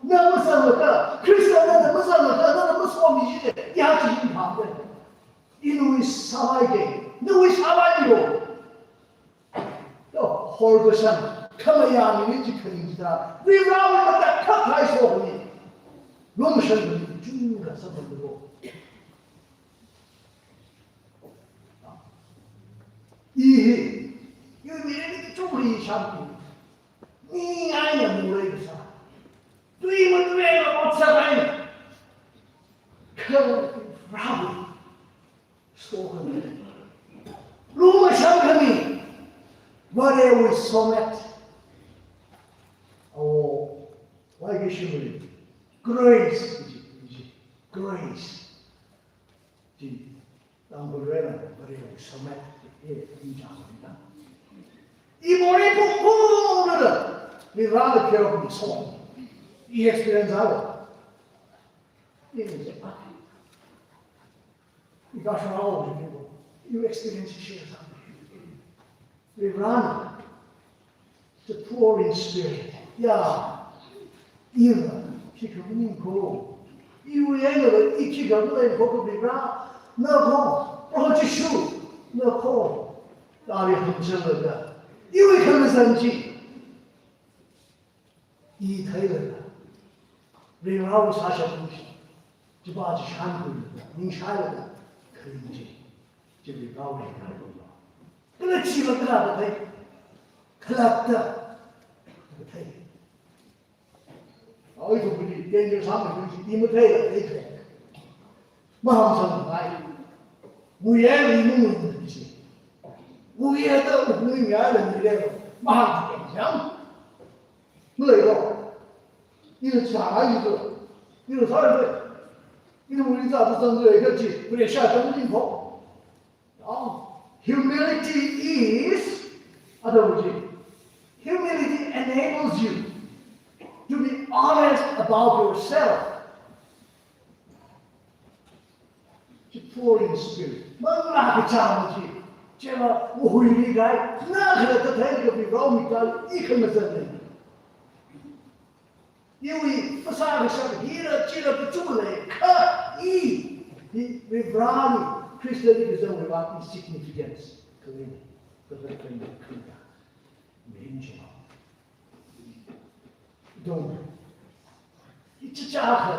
Na mazanglaga, Khrista nana mazanglaga, nana masomi jida. Ya chi ringphāda. Ina sāhaida, nawui sāhaida lo. Yo, horkasang, khamayā mirin chi khaning jida. Varivarawui matakhak hai sokni. Lungshan bali chungkha samphang lo. I hi, iwui mirin kachungkha shāmpi. Ningai na mulei kasā. Tui matuiya otsak eina. Kha Varivarawui sokhami. Lungmashang khami. Varewui somet. Oh, why we should read? Grace, grace. Ji, Tangkhul rena, Varewui somet. Eh, injang na. I morei pung pung na. Varena kero pung song. I experience alo. Ini je. Ika shwa o, you experience share something. Varena, the poor in spirit. Ya, ina, khikha maning kho. Iwui eina, i khikha malei kho kha Varivara, na kho, Proho Jishu, na kho. Tari hamchalaga. Iwui khamazan chi. I theilaga, Varivarawui sāshap chi, chiva chi shānkhuilaga, ningshailaga, kharing chi, chi Varivarawui ringkaphā lo. Kala chiva kala kathei, khalatta kathei. Awui thukli, danger sāmei chi, i matheila, i thei. Mahamsang ngai. Muiya ri mumui chi. Muiya da mui ya da ni le. Maham chi yang. Malei lo. Ina chāngai lo. Ina sāra lo. Ina mui za bu zang lo ka chi. Mui sha zang ni ho. Oh, humility is, other words, humility enables you to be honest about yourself. Chi poor in spirit. Manglā kachāng chi. Chiva, wuhuili gai. Na kala kathei kapi rao mi kala, i khamazan lei. Iwui phasā kashap hila chila kachuk lei, kha i, i, Varivarali, Khristali kazang Varivarali significance. Khalei, khalei, khalei, khalei. Mirin chuma. Dong. Ichicha kha,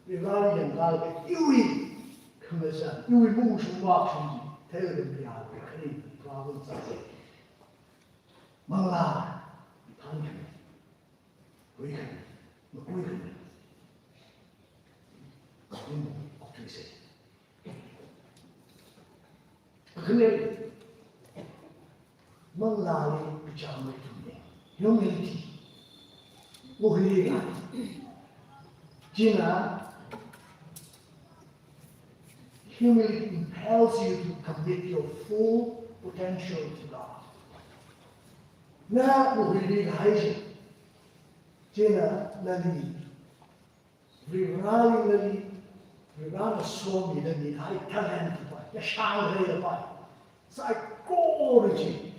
Varivarali yangkhalei, iwui khamazan, iwui mungshung makshung, theilaga miya, khalei, Varivarali sāsei. Manglā, thank you. Kuikhami, makuikhami. Ning okthuisei. Kakhane, manglāli kachāngmeithuiya. Humility. Wuhuili ngai. China, humility impels you to commit your full potential to God. Na wuhuili ngai chi. China nali, Varivarali nali, Varivarana somida mihai talent kapai, kashāng leilapai. Saikora chi,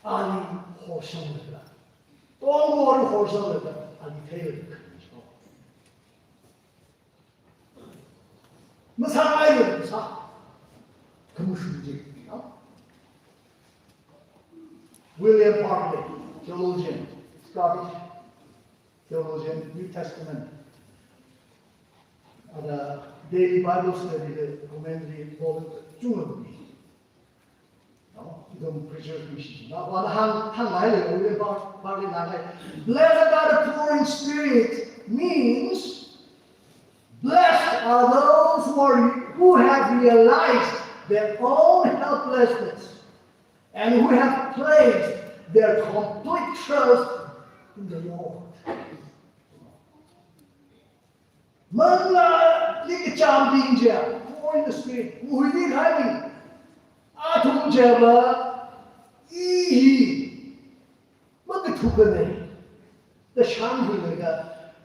ali horsanglaga. Tongkora horsanglaga, ali theilaga kharing chi. Masāngai lo sā. Khamashung chi. William Barclay, theologian, Scottish theologian, New Testament. Ada Daily Bible Study da commentary volume chungda mi. No, ithum preachers mi shi. Na, wana hāng, hāngngai lei, William Bar-, Barclay na hāngngai. Blessed are the poor in spirit means blessed are those who are, who have realized their own helplessness and who have placed their complete trust in the Lord. Manglāli kachāmbing chiya, poor in the spirit, muhili khaibing, athum chiva, i hi makathukane da shānkhuilaga,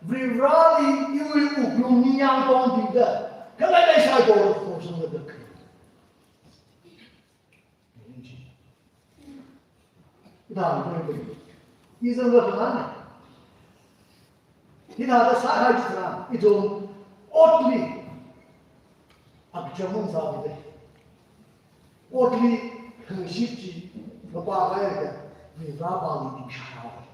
Varivarāli iwui wuklungli yangtong bingda, khalei leisai kho, kho sangda khalei. Ithāda khalei. Izang khalei. Hithāda sāhai chitharan, ithum otli akjamang sābide. Otli khangashit chi, mapākahai kha, Varivarāli ningshāhaowa.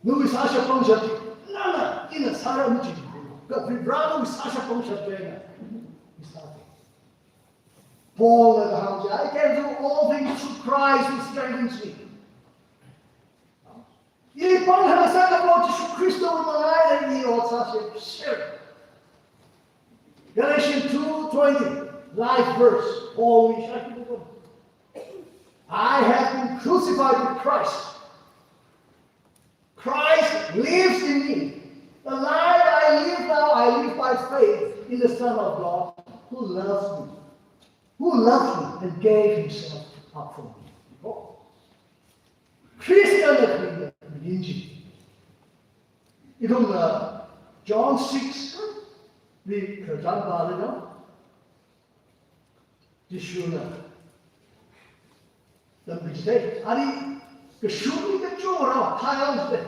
Nawui sāshap pangshap, nana, ina sāra machi. Kha Varivarā nawui sāshap pangshap eina, i sāde. Paulna kahāng chi, "I can do all things through Christ who strengthens me." I pāng hāngsā kha Proho Jishu Khristawui mangāli i ot sāshap share. Galatians two twenty, life verse, Paulwui shāki bukum. "I have been crucified with Christ. Christ lives in me. The life I live now, I live by faith in the Son of God, who loves me, who loved me and gave himself up for me." Khristana khuida mirin chi. Ithumna John six li khararchan pāli no. Jishuna tamkhuida, ari kashung mi kachora thaihaoda.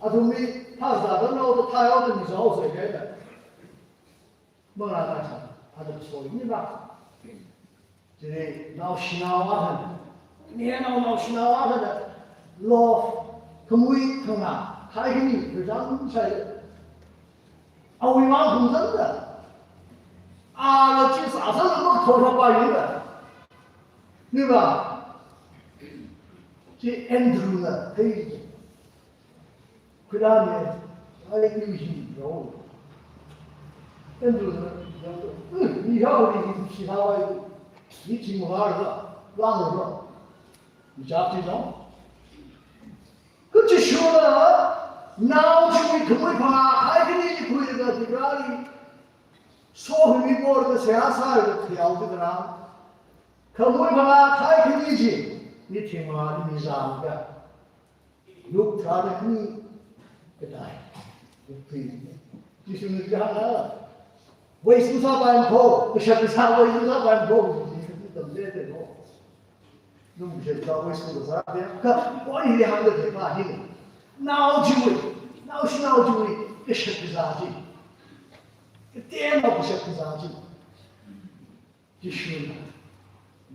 Athumli phāzāda naoda thaihaoda mizaosei kahaida. Manglā kasā, ada soini ba. Chili naoshinao akha, ninao naoshinao akha, love, khamui khanganā, khai khami, kachang sai. Awui vang khumzangda. Ala chi sāsāla mathorapa yida. Niva, chi Andrewna thei. Khuirāne, ai iwui hi rao. Andrewna, uh, i haoli hi shihaowai, i chingmara, langara. Jati no. Kha Jishuna, nao chiwui khamui phangā, hai khani chi khuilaga Varivarāli sokhami porlaga seihā sālaga thihaoda khalei. Khamui phangā, hai khani chi, mi thingmangāli mizangda. Luk tharāda khani katai. Luk three. Jishuna kahāng, waste masāpaimana kho, kashak kasā waste masāpaimana kho, Jishuna tamchitheida kho. Lung kashak kasā waste masāpaimana kho, kha point hili hāngda khalei pa hili. Nao chiwui, naoshinao chiwui, kashak kasā chi. Kateonao kashak kasā chi. Jishuna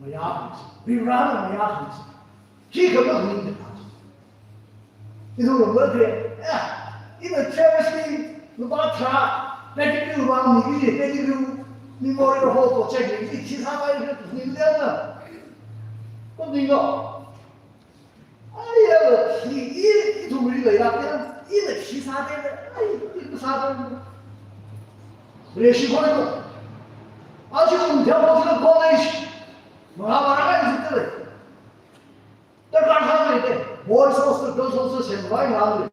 mayākhangasak, Varivarāna mayākhangasak. Khikha makhaning da khangasak. Ithumna mathei, eh, ina church li lupā tharā, Pettigrew vang mi ki, Pettigrew Memorial Hall project li, i khi sāpai ka ning liana. Kum ning lo. Ai, ya, khi, i, ithumli leilāk ya, ina khi sāda, ai, i kasā da. Reshi koi ko. Aja ithum theological college, maha mara kai zit le. Darkar sāda, boys hostel, girls hostel sempai ngale.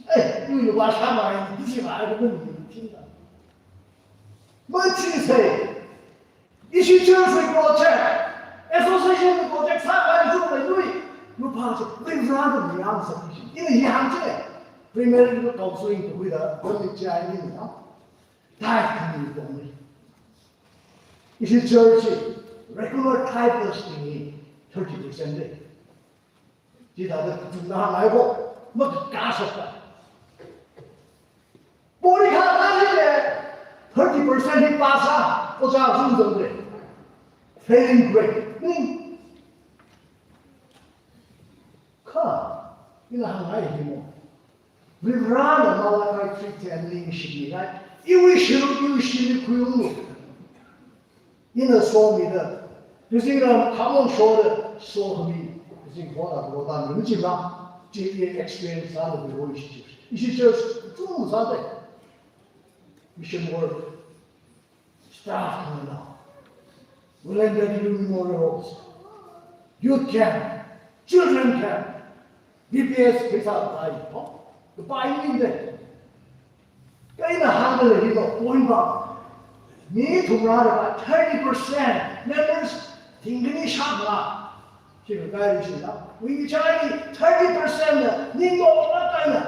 Ai, iwui lupā shāmai, ishi mai, ko kum ning da. Machitheisei. Ishi church wui project, association wui project sākahai chungmeithui, lupā chi, Varivarāna mayāngasak ishi. Ina hi hāngching, primary counseling tuida, kami chai ni na. Tithe khami tongni. Ishi church regular tithers bingli thirty percent lei. Chithāda kachungna hāngngai ko, makakāshapta. Porikha thāli le, thirty percent hi pass sā, ojā zungzang le. Failing grade. Hmm. Kha, ina hāngngai hi mo. Varivarāna Malachi three ten li shimli ngai. Iwui shim, iwui shimli khuiung. Ina somida, kazingramli khamong shoda, sokhami, kazing khona kalo dan rimchimla, chi i experience sāda biho ishi church. Ishi church, tu sāda. Mission work, staff khanganā. Willendale Memorial Halls, youth camp, children camp, B P S pheisā kapai, oh, kapai ningde. Kaina hāngda lei hilo, point ba. Mi thumrāda thirty percent members thingkhani shākha. Chi kakai shila. Wingchai thirty percent na ninglo kakai na.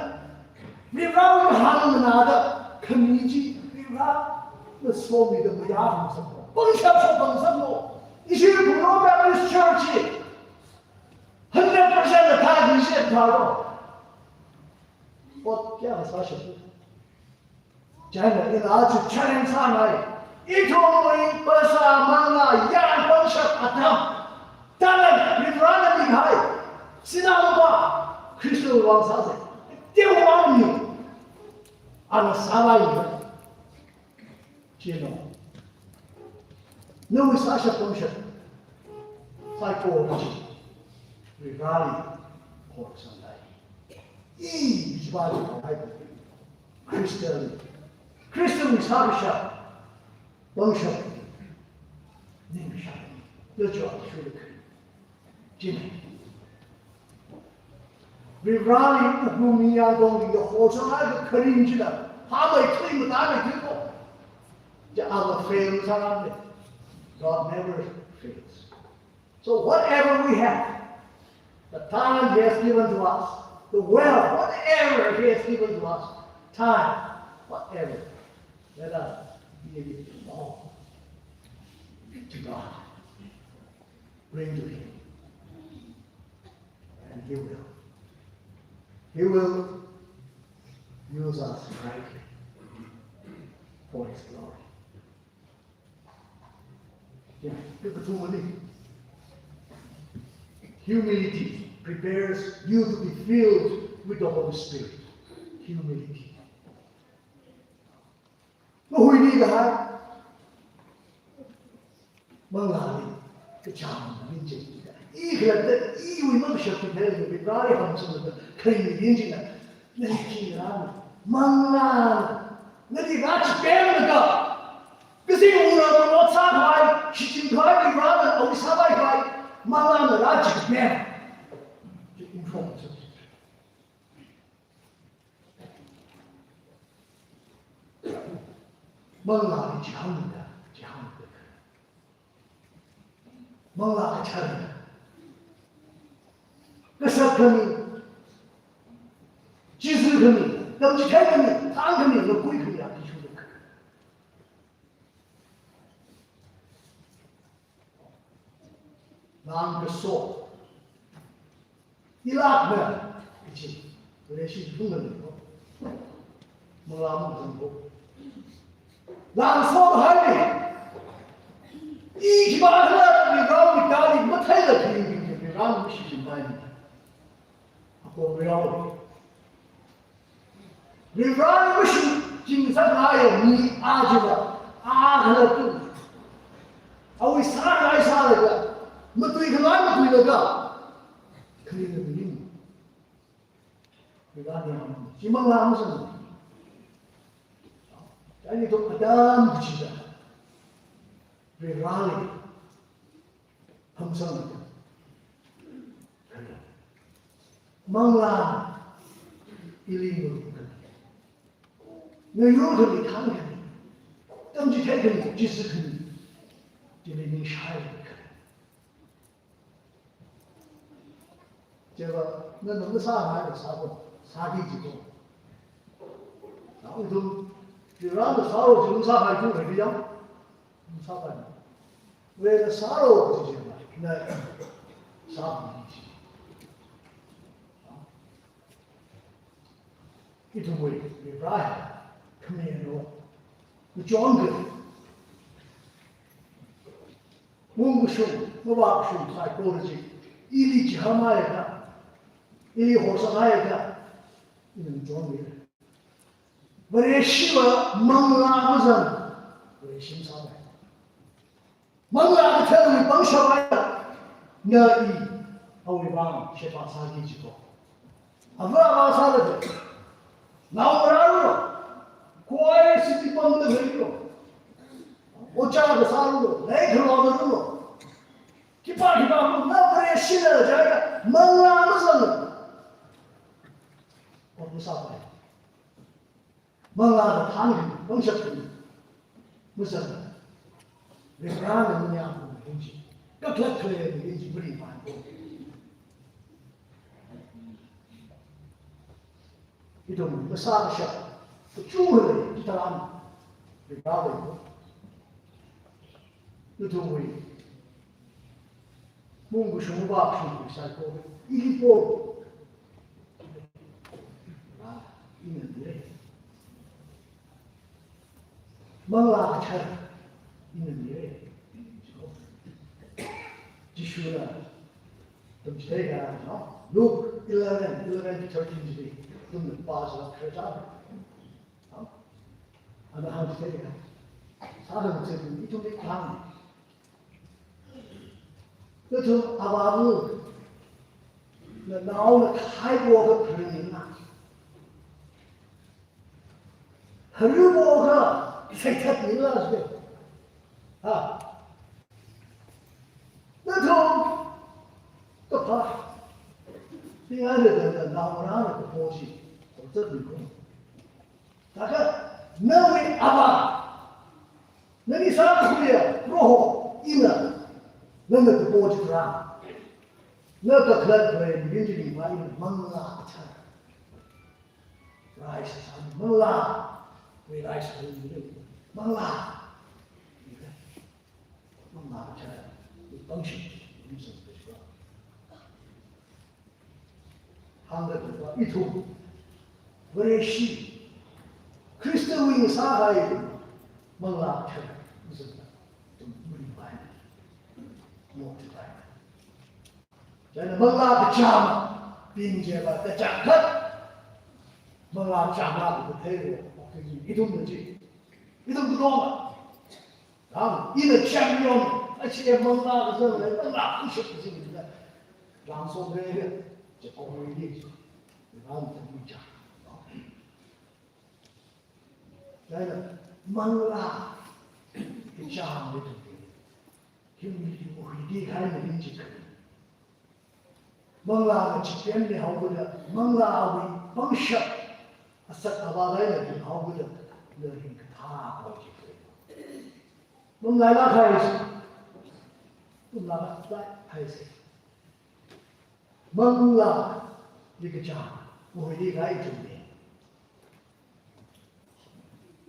Varivarāwui hāngna da khami chi Varivarāna somida mayā hāngsaklo. Pangshap so pangsaklo. Ishi Bulo Baptist Church hi hundred percent na thāki shi thālo. Ot kayākha sāshap. China ina aja challenge sāngai. Ithumwui phasā manglā yarn pangshap atam. Talent Varivarāna mikahai. Sinā lupā Khristawui vang sāsa. Teowui vang ni. Ana sālai ni. Chieina nawui sāshap pangshap saikora chi Varivarāli horsangdai. I, ichipa chi kapai. Khristali, Khristawui sākashap pangshap, ningkashap, yochwa shuluk. Chieina Varivarāli ukumi yangdong li horsanglaga kharing china, phamei thui matāmeithui ko. Ja ama fail sāramde. God never fails. So whatever we have, the talent He has given to us, the wealth, whatever He has given to us, time, whatever, let us give it all to God. Bring to Him. And He will. He will use us greatly for His glory. Yeah, look at somebody. Humility prepares you to be filled with the Holy Spirit. Humility. Mahuimi kahai. Manglāli kachāng miching. I khalatta iwui mangshap theilaga Varivarāli hāngsanglaga kharing michingna. Nali khi rāna. Manglāna nali rāchipemlaga, kazing ungra mot sākahai, shichin kahai, Varivarāna awui sāpai kahai, manglāna rāchipem. Chi inform sā. Manglāli chihānda, chihānda. Manglā kachāng. Kasak khami, chizi khami, tamchithei khami, thang khami, ngakui khami, akishu khami. Langkaso. Ilākna, ichi, Vareshi thungna ko. Manglā mangzang ko. Langso hai ni. I khipākhala Varivarāwui tali matheila thing thing Varivarāna mashichinpai ni. Ako Varivarā. Varivarāna mashichin sākahai mi aja va, a khalatta. Awui sākahai sālaga, matuikhangai matuilaga. Khalei na mi. Varivarāna chi manglā masāna. Chieina ithum atam kachida Varivarāli hāngsanglaga, manglā ili ngayur khami, thang khami, tamchithei khami, chizi khami, chili ningshai khami. Chiva, nana masāngai sāko, sāki jiko. Nao ithum, Varivarāna sāro chi masāngai tu hai yang. Sāpai. Varena sāro chi chi na sāpai chi. Ithumwui Varivarā hi khami no. Machonga. Mungkashung, mavākashung saikora chi. Ili chihānmihaiakha, ili horsangngaiakha, ina machonga. Vareshiva manglā mazang, Vareshi masāpai. Manglā kathāwui pangshap hai, na i, awui vang sheba sāki jiko. Ava ava sālaga, naongarālu, khuishi tipamda leilo. Ojā kasā rolo, lei khalona rolo, khipā khipā rolo, na Vareshina jiakha manglā mazang. Ot masāpai. Manglāda thānkhui, pangshap khui, mazang. Varivarāna ningya mirin chi, kakhalat khalei mirin chi maringphāmiko. Ithum masā kashap kachungkha lei, chitharan Varivarāwui, ithumwui mung kashung, vā kashung saikora ili po. Ina mire. Manglā kachāng ina mire. Jishuna tamchitheiya, no? Luke eleven, eleven to thirteen chili ithumna pāsālāk khararchān. Ana hāngchitheiya. Sāda machei ithumli kahāng. Nathum avāva̱, nanaona thaipoakha phaningnā, haripoakha seithatningnā se. Ha? Nathum kaphā, ningai da da, nanaona kapo chi, kazat miko. Thākha, nawui avā, nani sākhuiya Proho ina, nana kapo chitharan, na kakhalat khalei mirin chi ringphāya, manglā kachāng. Rai sāsā manglā, wui rai sāsā mirin, manglā. Manglā kachāng, pangshap, hāngda khalei ithum Vareshi, Khristawui ngasākahai manglā kachāng mazangda, ithum maringphāya, mokchiphāya. Chieina manglā kachāng, ping chieina kachāng khat, manglā kachāng khat katheiya, ithumna chi, ithum khanong. Hāng, ina champion, achi manglā kazang lei, manglā kashap kazang lei, rāngasom lei, chikong lei, rāngasom lei. Chieina manglā kachāng lei tu, humility, huidi kahai mirin chi khalei. Manglā kachipemli haoda, manglāwui pangshap, asat avā leilala haoda, na ringkathā pao chi khalei. Manglā la khai se. Manglā la khai se. Manglāli kachāng, huidi kahai ithumna.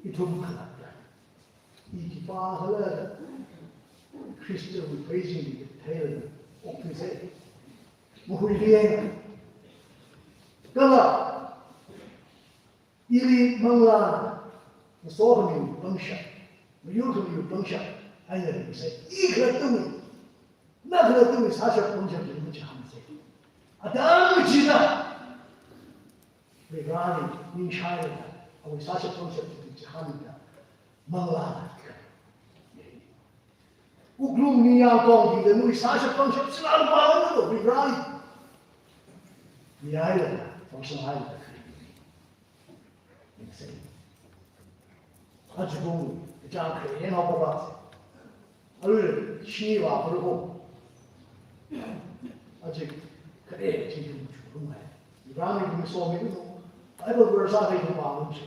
Ithum khalatta, i khipākhala Khristawui pheisingli theilala okthuisa. Mahuilui eina. Kala ili manglā, masokhami pangshap, mayurkhami pangshap eina ringsa. I khalattawui, na khalattawui sāshap pangshap chi machihānsa. Atam china Varivarāli ningshailaga, awui sāshap pangshap chi chihānlaga, manglā wuklung ningyāng tongda nawui sāshap pangshap sila lupā lāngda Varivarāli mihailaga, pangshap hailaga, ningsai. Aja kum, kachāng kharei eina haophok. Arui shini vāpharuk. Aja kharei chi ithum churumhai. Ibrahim ithum somi ithum, Bible verse akha ithum vāngarumsa.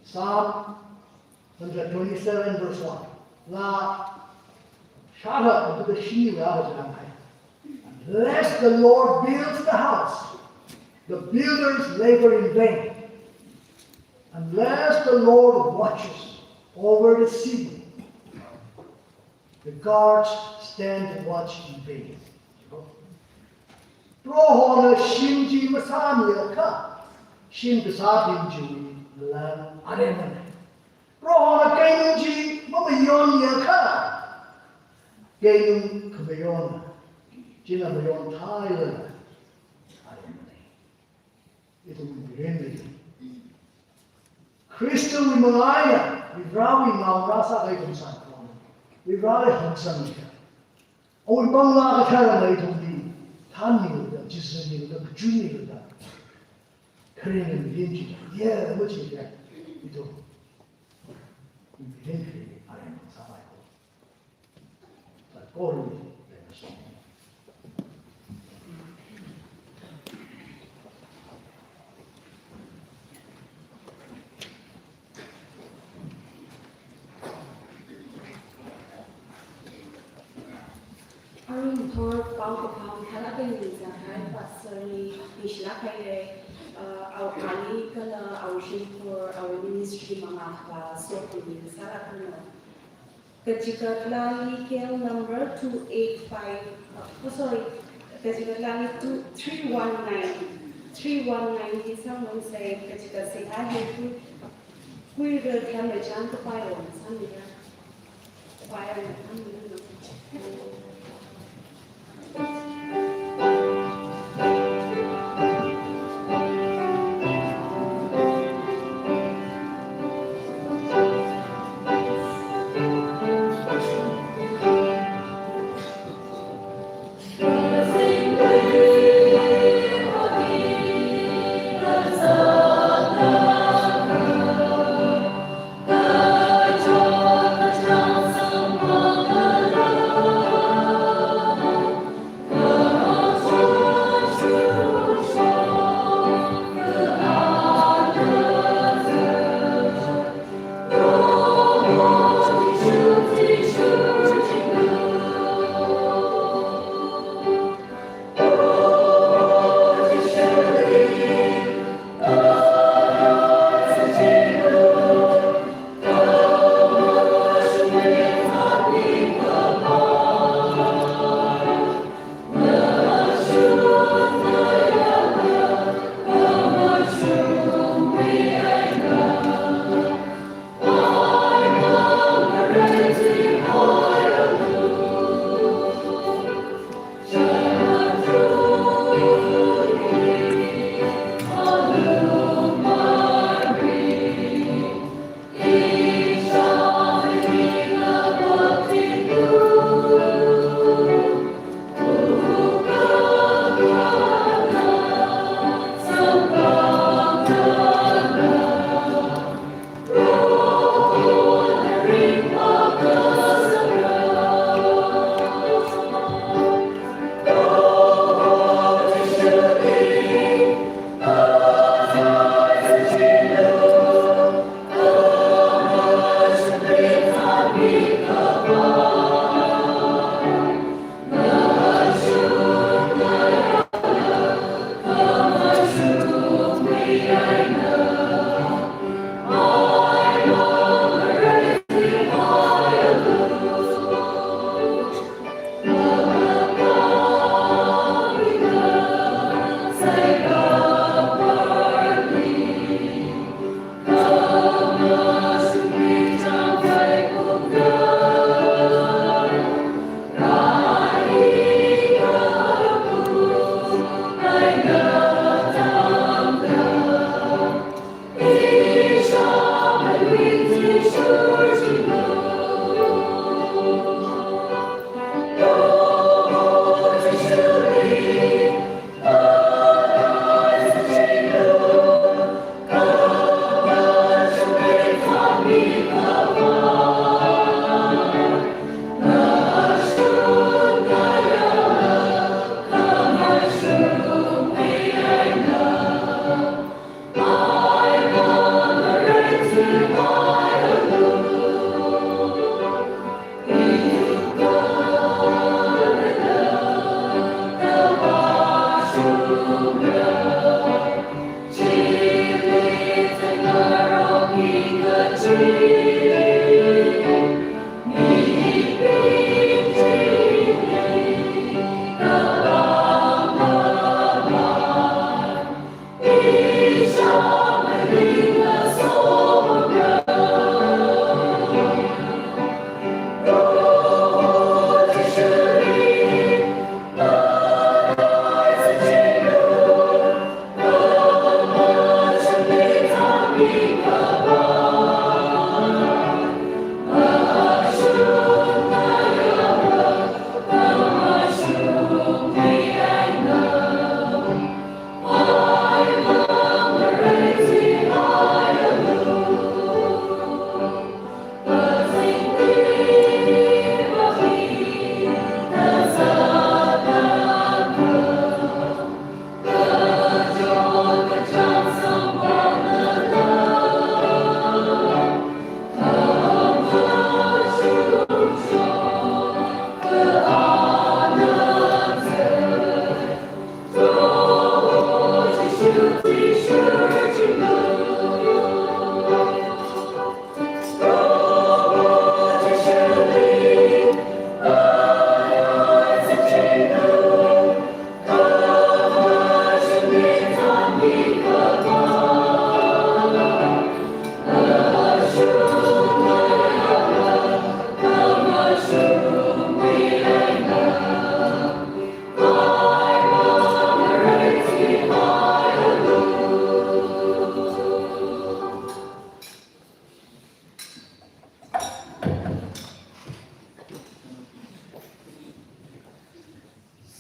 Psalm hundred twenty-seven verse one. Laa shākha, akhada shini vā kachāng hai. Unless the Lord builds the house, the builders labor in vain. Unless the Lord watches over the city, the guards stand watch in vain. Prohona shim chi masāmiakha, shim kasābing chiwui ngalan aremana. Prohona keinung chi mamayonmiakha, keinung khamayonna china mayonthailaga aremana. Ithum mirinli Khristawui manga eina Varivarāwui naongarā sākahai ithum saikora, Varivarāli hangsanglaga, awui manglā kathara ithumli thānmilaga, chizamilaga, kachunmilaga, kharinga mirin chi, ya, machi ya, ithum mirin kharinga Kori. Arui ngathor pao kaphā mathālāk eina mizāhai Pastor li ningshilāk haira, uh, awui ali kala awui shimkhur, awui ministry mangā khavā sokhami sālākranu. Kachigatla legal number two eight five, oh, sorry, kachigatla two, three one nine, three one nine hi sāngarumsa, kachigat seihā hi kui, kuira themachang kapai won sāmira. Pai won sāmira.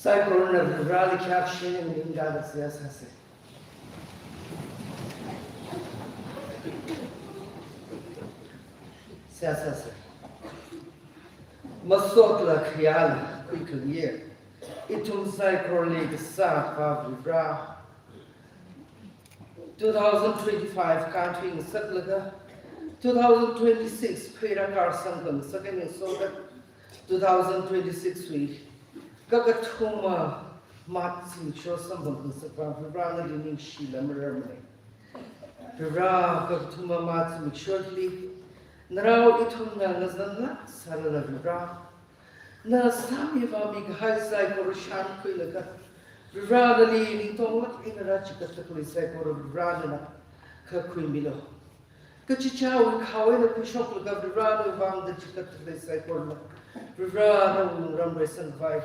Saikorana Varivarali khayākshi ningda da seihā sāsa. Seihā sāsa. Masotla khayāla khuikhangayi ithum saikorali kasā Akhava Varivara, two thousand twenty-five kānthui ngasaklaga, two thousand twenty-six pheira karsang khangasak eina ngasoda, two thousand twenty-six wui kakathuma March zimiksho samphang khangasak vang Varivara nali ningshila mararmana. Varivara, kakathuma March zimiksho hili narao ithumna ngazanlāk sālala Varivara, na sāmi vāmi kahai saikora shānkhuilaga, Varivara nali ningtonglāk eina rāchigatda khalei saikora Varivara nana khuimilu. Kachichāwui khao eina khuishoklaga Varivara nawui vang da chigatda khalei saikorala Varivara nawui wungram reisangkhavai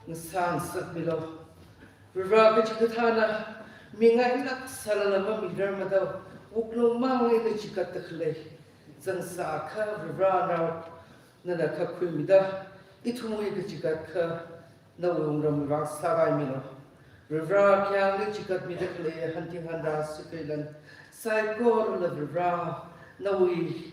ngasā ngasakmilu. Varivara, kachikathāna mingailāk sālala mamirarmada, wuklung mang eina chigatda khalei zangsākha Varivara nao nana khuimida, ithumwui kachigatkha nawui wungramwui vang sāvaimilu. Varivara, khayāngli chigatmida khalei hanting hanra sikalan saikorala Varivara, nawui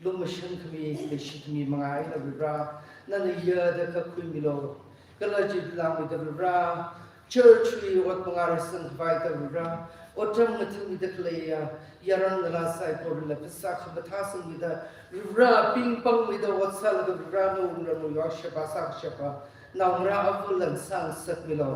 lumashan khami, leishi khami manga eina Varivara nana yada khuimilu. Kala chilāngmeida Varivara, church wui ot manga reisangkhavaida Varivara, otram ngathāmeida khaleiya yaron ngalā saikorala phasā khamathā sangmeida Varivara, pingpangmeida ot sālaga Varivara nawui wungramwui vang sheba sākashapa naongarā avālan sāngasakmilu.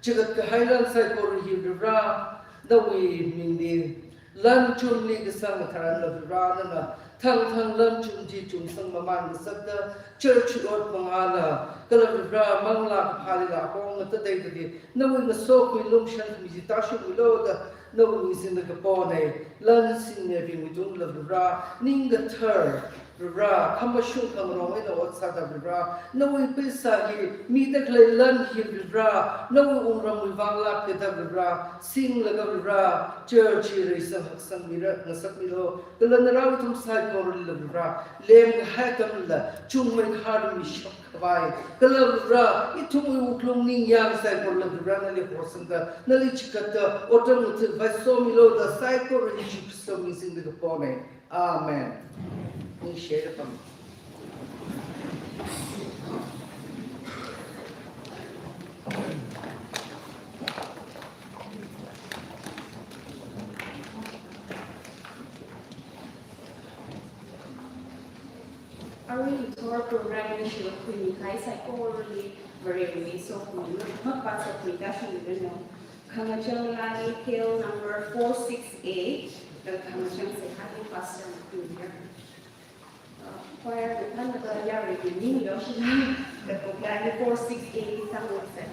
Chigat kahailan saikora hi Varivara nawui mingli lan chumli kasang tharanla Varivara nana thangthang lan chum chi chumsang mamān ngasakda, church ot mangala kala Varivara manglā kaphālila apong ngatatei tadi nawui ngasokmi lumashan khami chi tāshungmilu da nawui ming singda kapona. Lan singmibingwui tungla Varivara, ning kathar Varivara, khamashung khangarong eina ot sāda Varivara, nawui pheisā hi, mida khalei lan hi Varivara, nawui wungramwui vang lākkida Varivara, singlaga Varivara, church hi reisang haksangmira ngasakmilu. Kala narao ithum saikorala Varivara, lem kahai atamla chungmei kharumishap khavai, kala Varivara, ithumwui wuklung ningyāng saikorala Varivara nali horsangda, nali chigatda otram ngathāvai somilu da saikora hi Jishu Khrista ming singda kapona. Amen. Ningshida pam. Arui ithor program initial khuimihai saikorali Varewui sokhami, makpa sokhami tāshungmiranu. Khangachang lani tel number four six eight, khangachang seihā hi Pastor Makuya. Choir na thanna ka yarui ki ning lo. Kathok lani four six eight tangwase.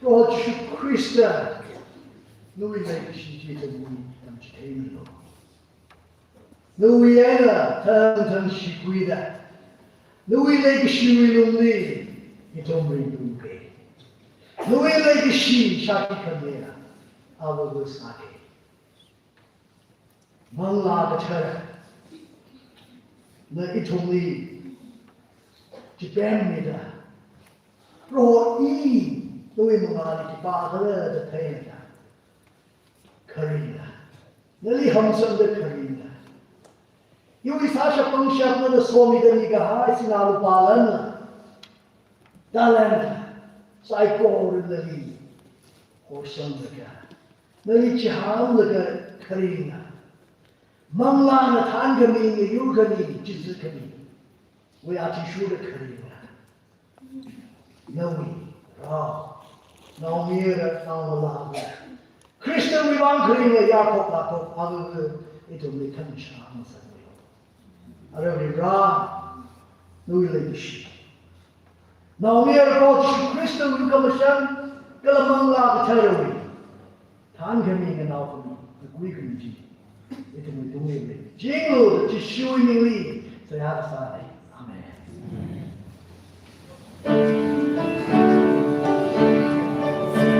Proho Jishu Khrista, nawui leikashi chi ithumli tamchitheimilu. Nawui eina thangthang shikuida, nawui leikashiwui lungli ithum ringtungke. Nawui leikashi shāki khanea, avāva sāke. Manglā Kathara, na ithumli chipemmida, Proho, i nawui mangāli khipākhala da theida, kharinga, nali hamsangda kharinga, iwui sāshap pangshap nana somida mikahai sinā lupā lan, talent, saikora nali horsanglaga, nali chihānlaga kharinga, manglāna thānkhami, ngayurkhami, chizikhami wui athishurda kharinga, nawui rao, naomayara, naongalāva, Khristawui vang kharinga yakhok lakhok avāva ithumli thangsha masanlu. Ara Varivara, nawui leikashi, naomayara Proho Jishu Khristawui khamashung, kala Manglā Katharawui thānkhami, nganaokhami, ngakuikhami chi ithumwui tungli leichinglu da Jishuwui mingli seihā kasāna. Amen.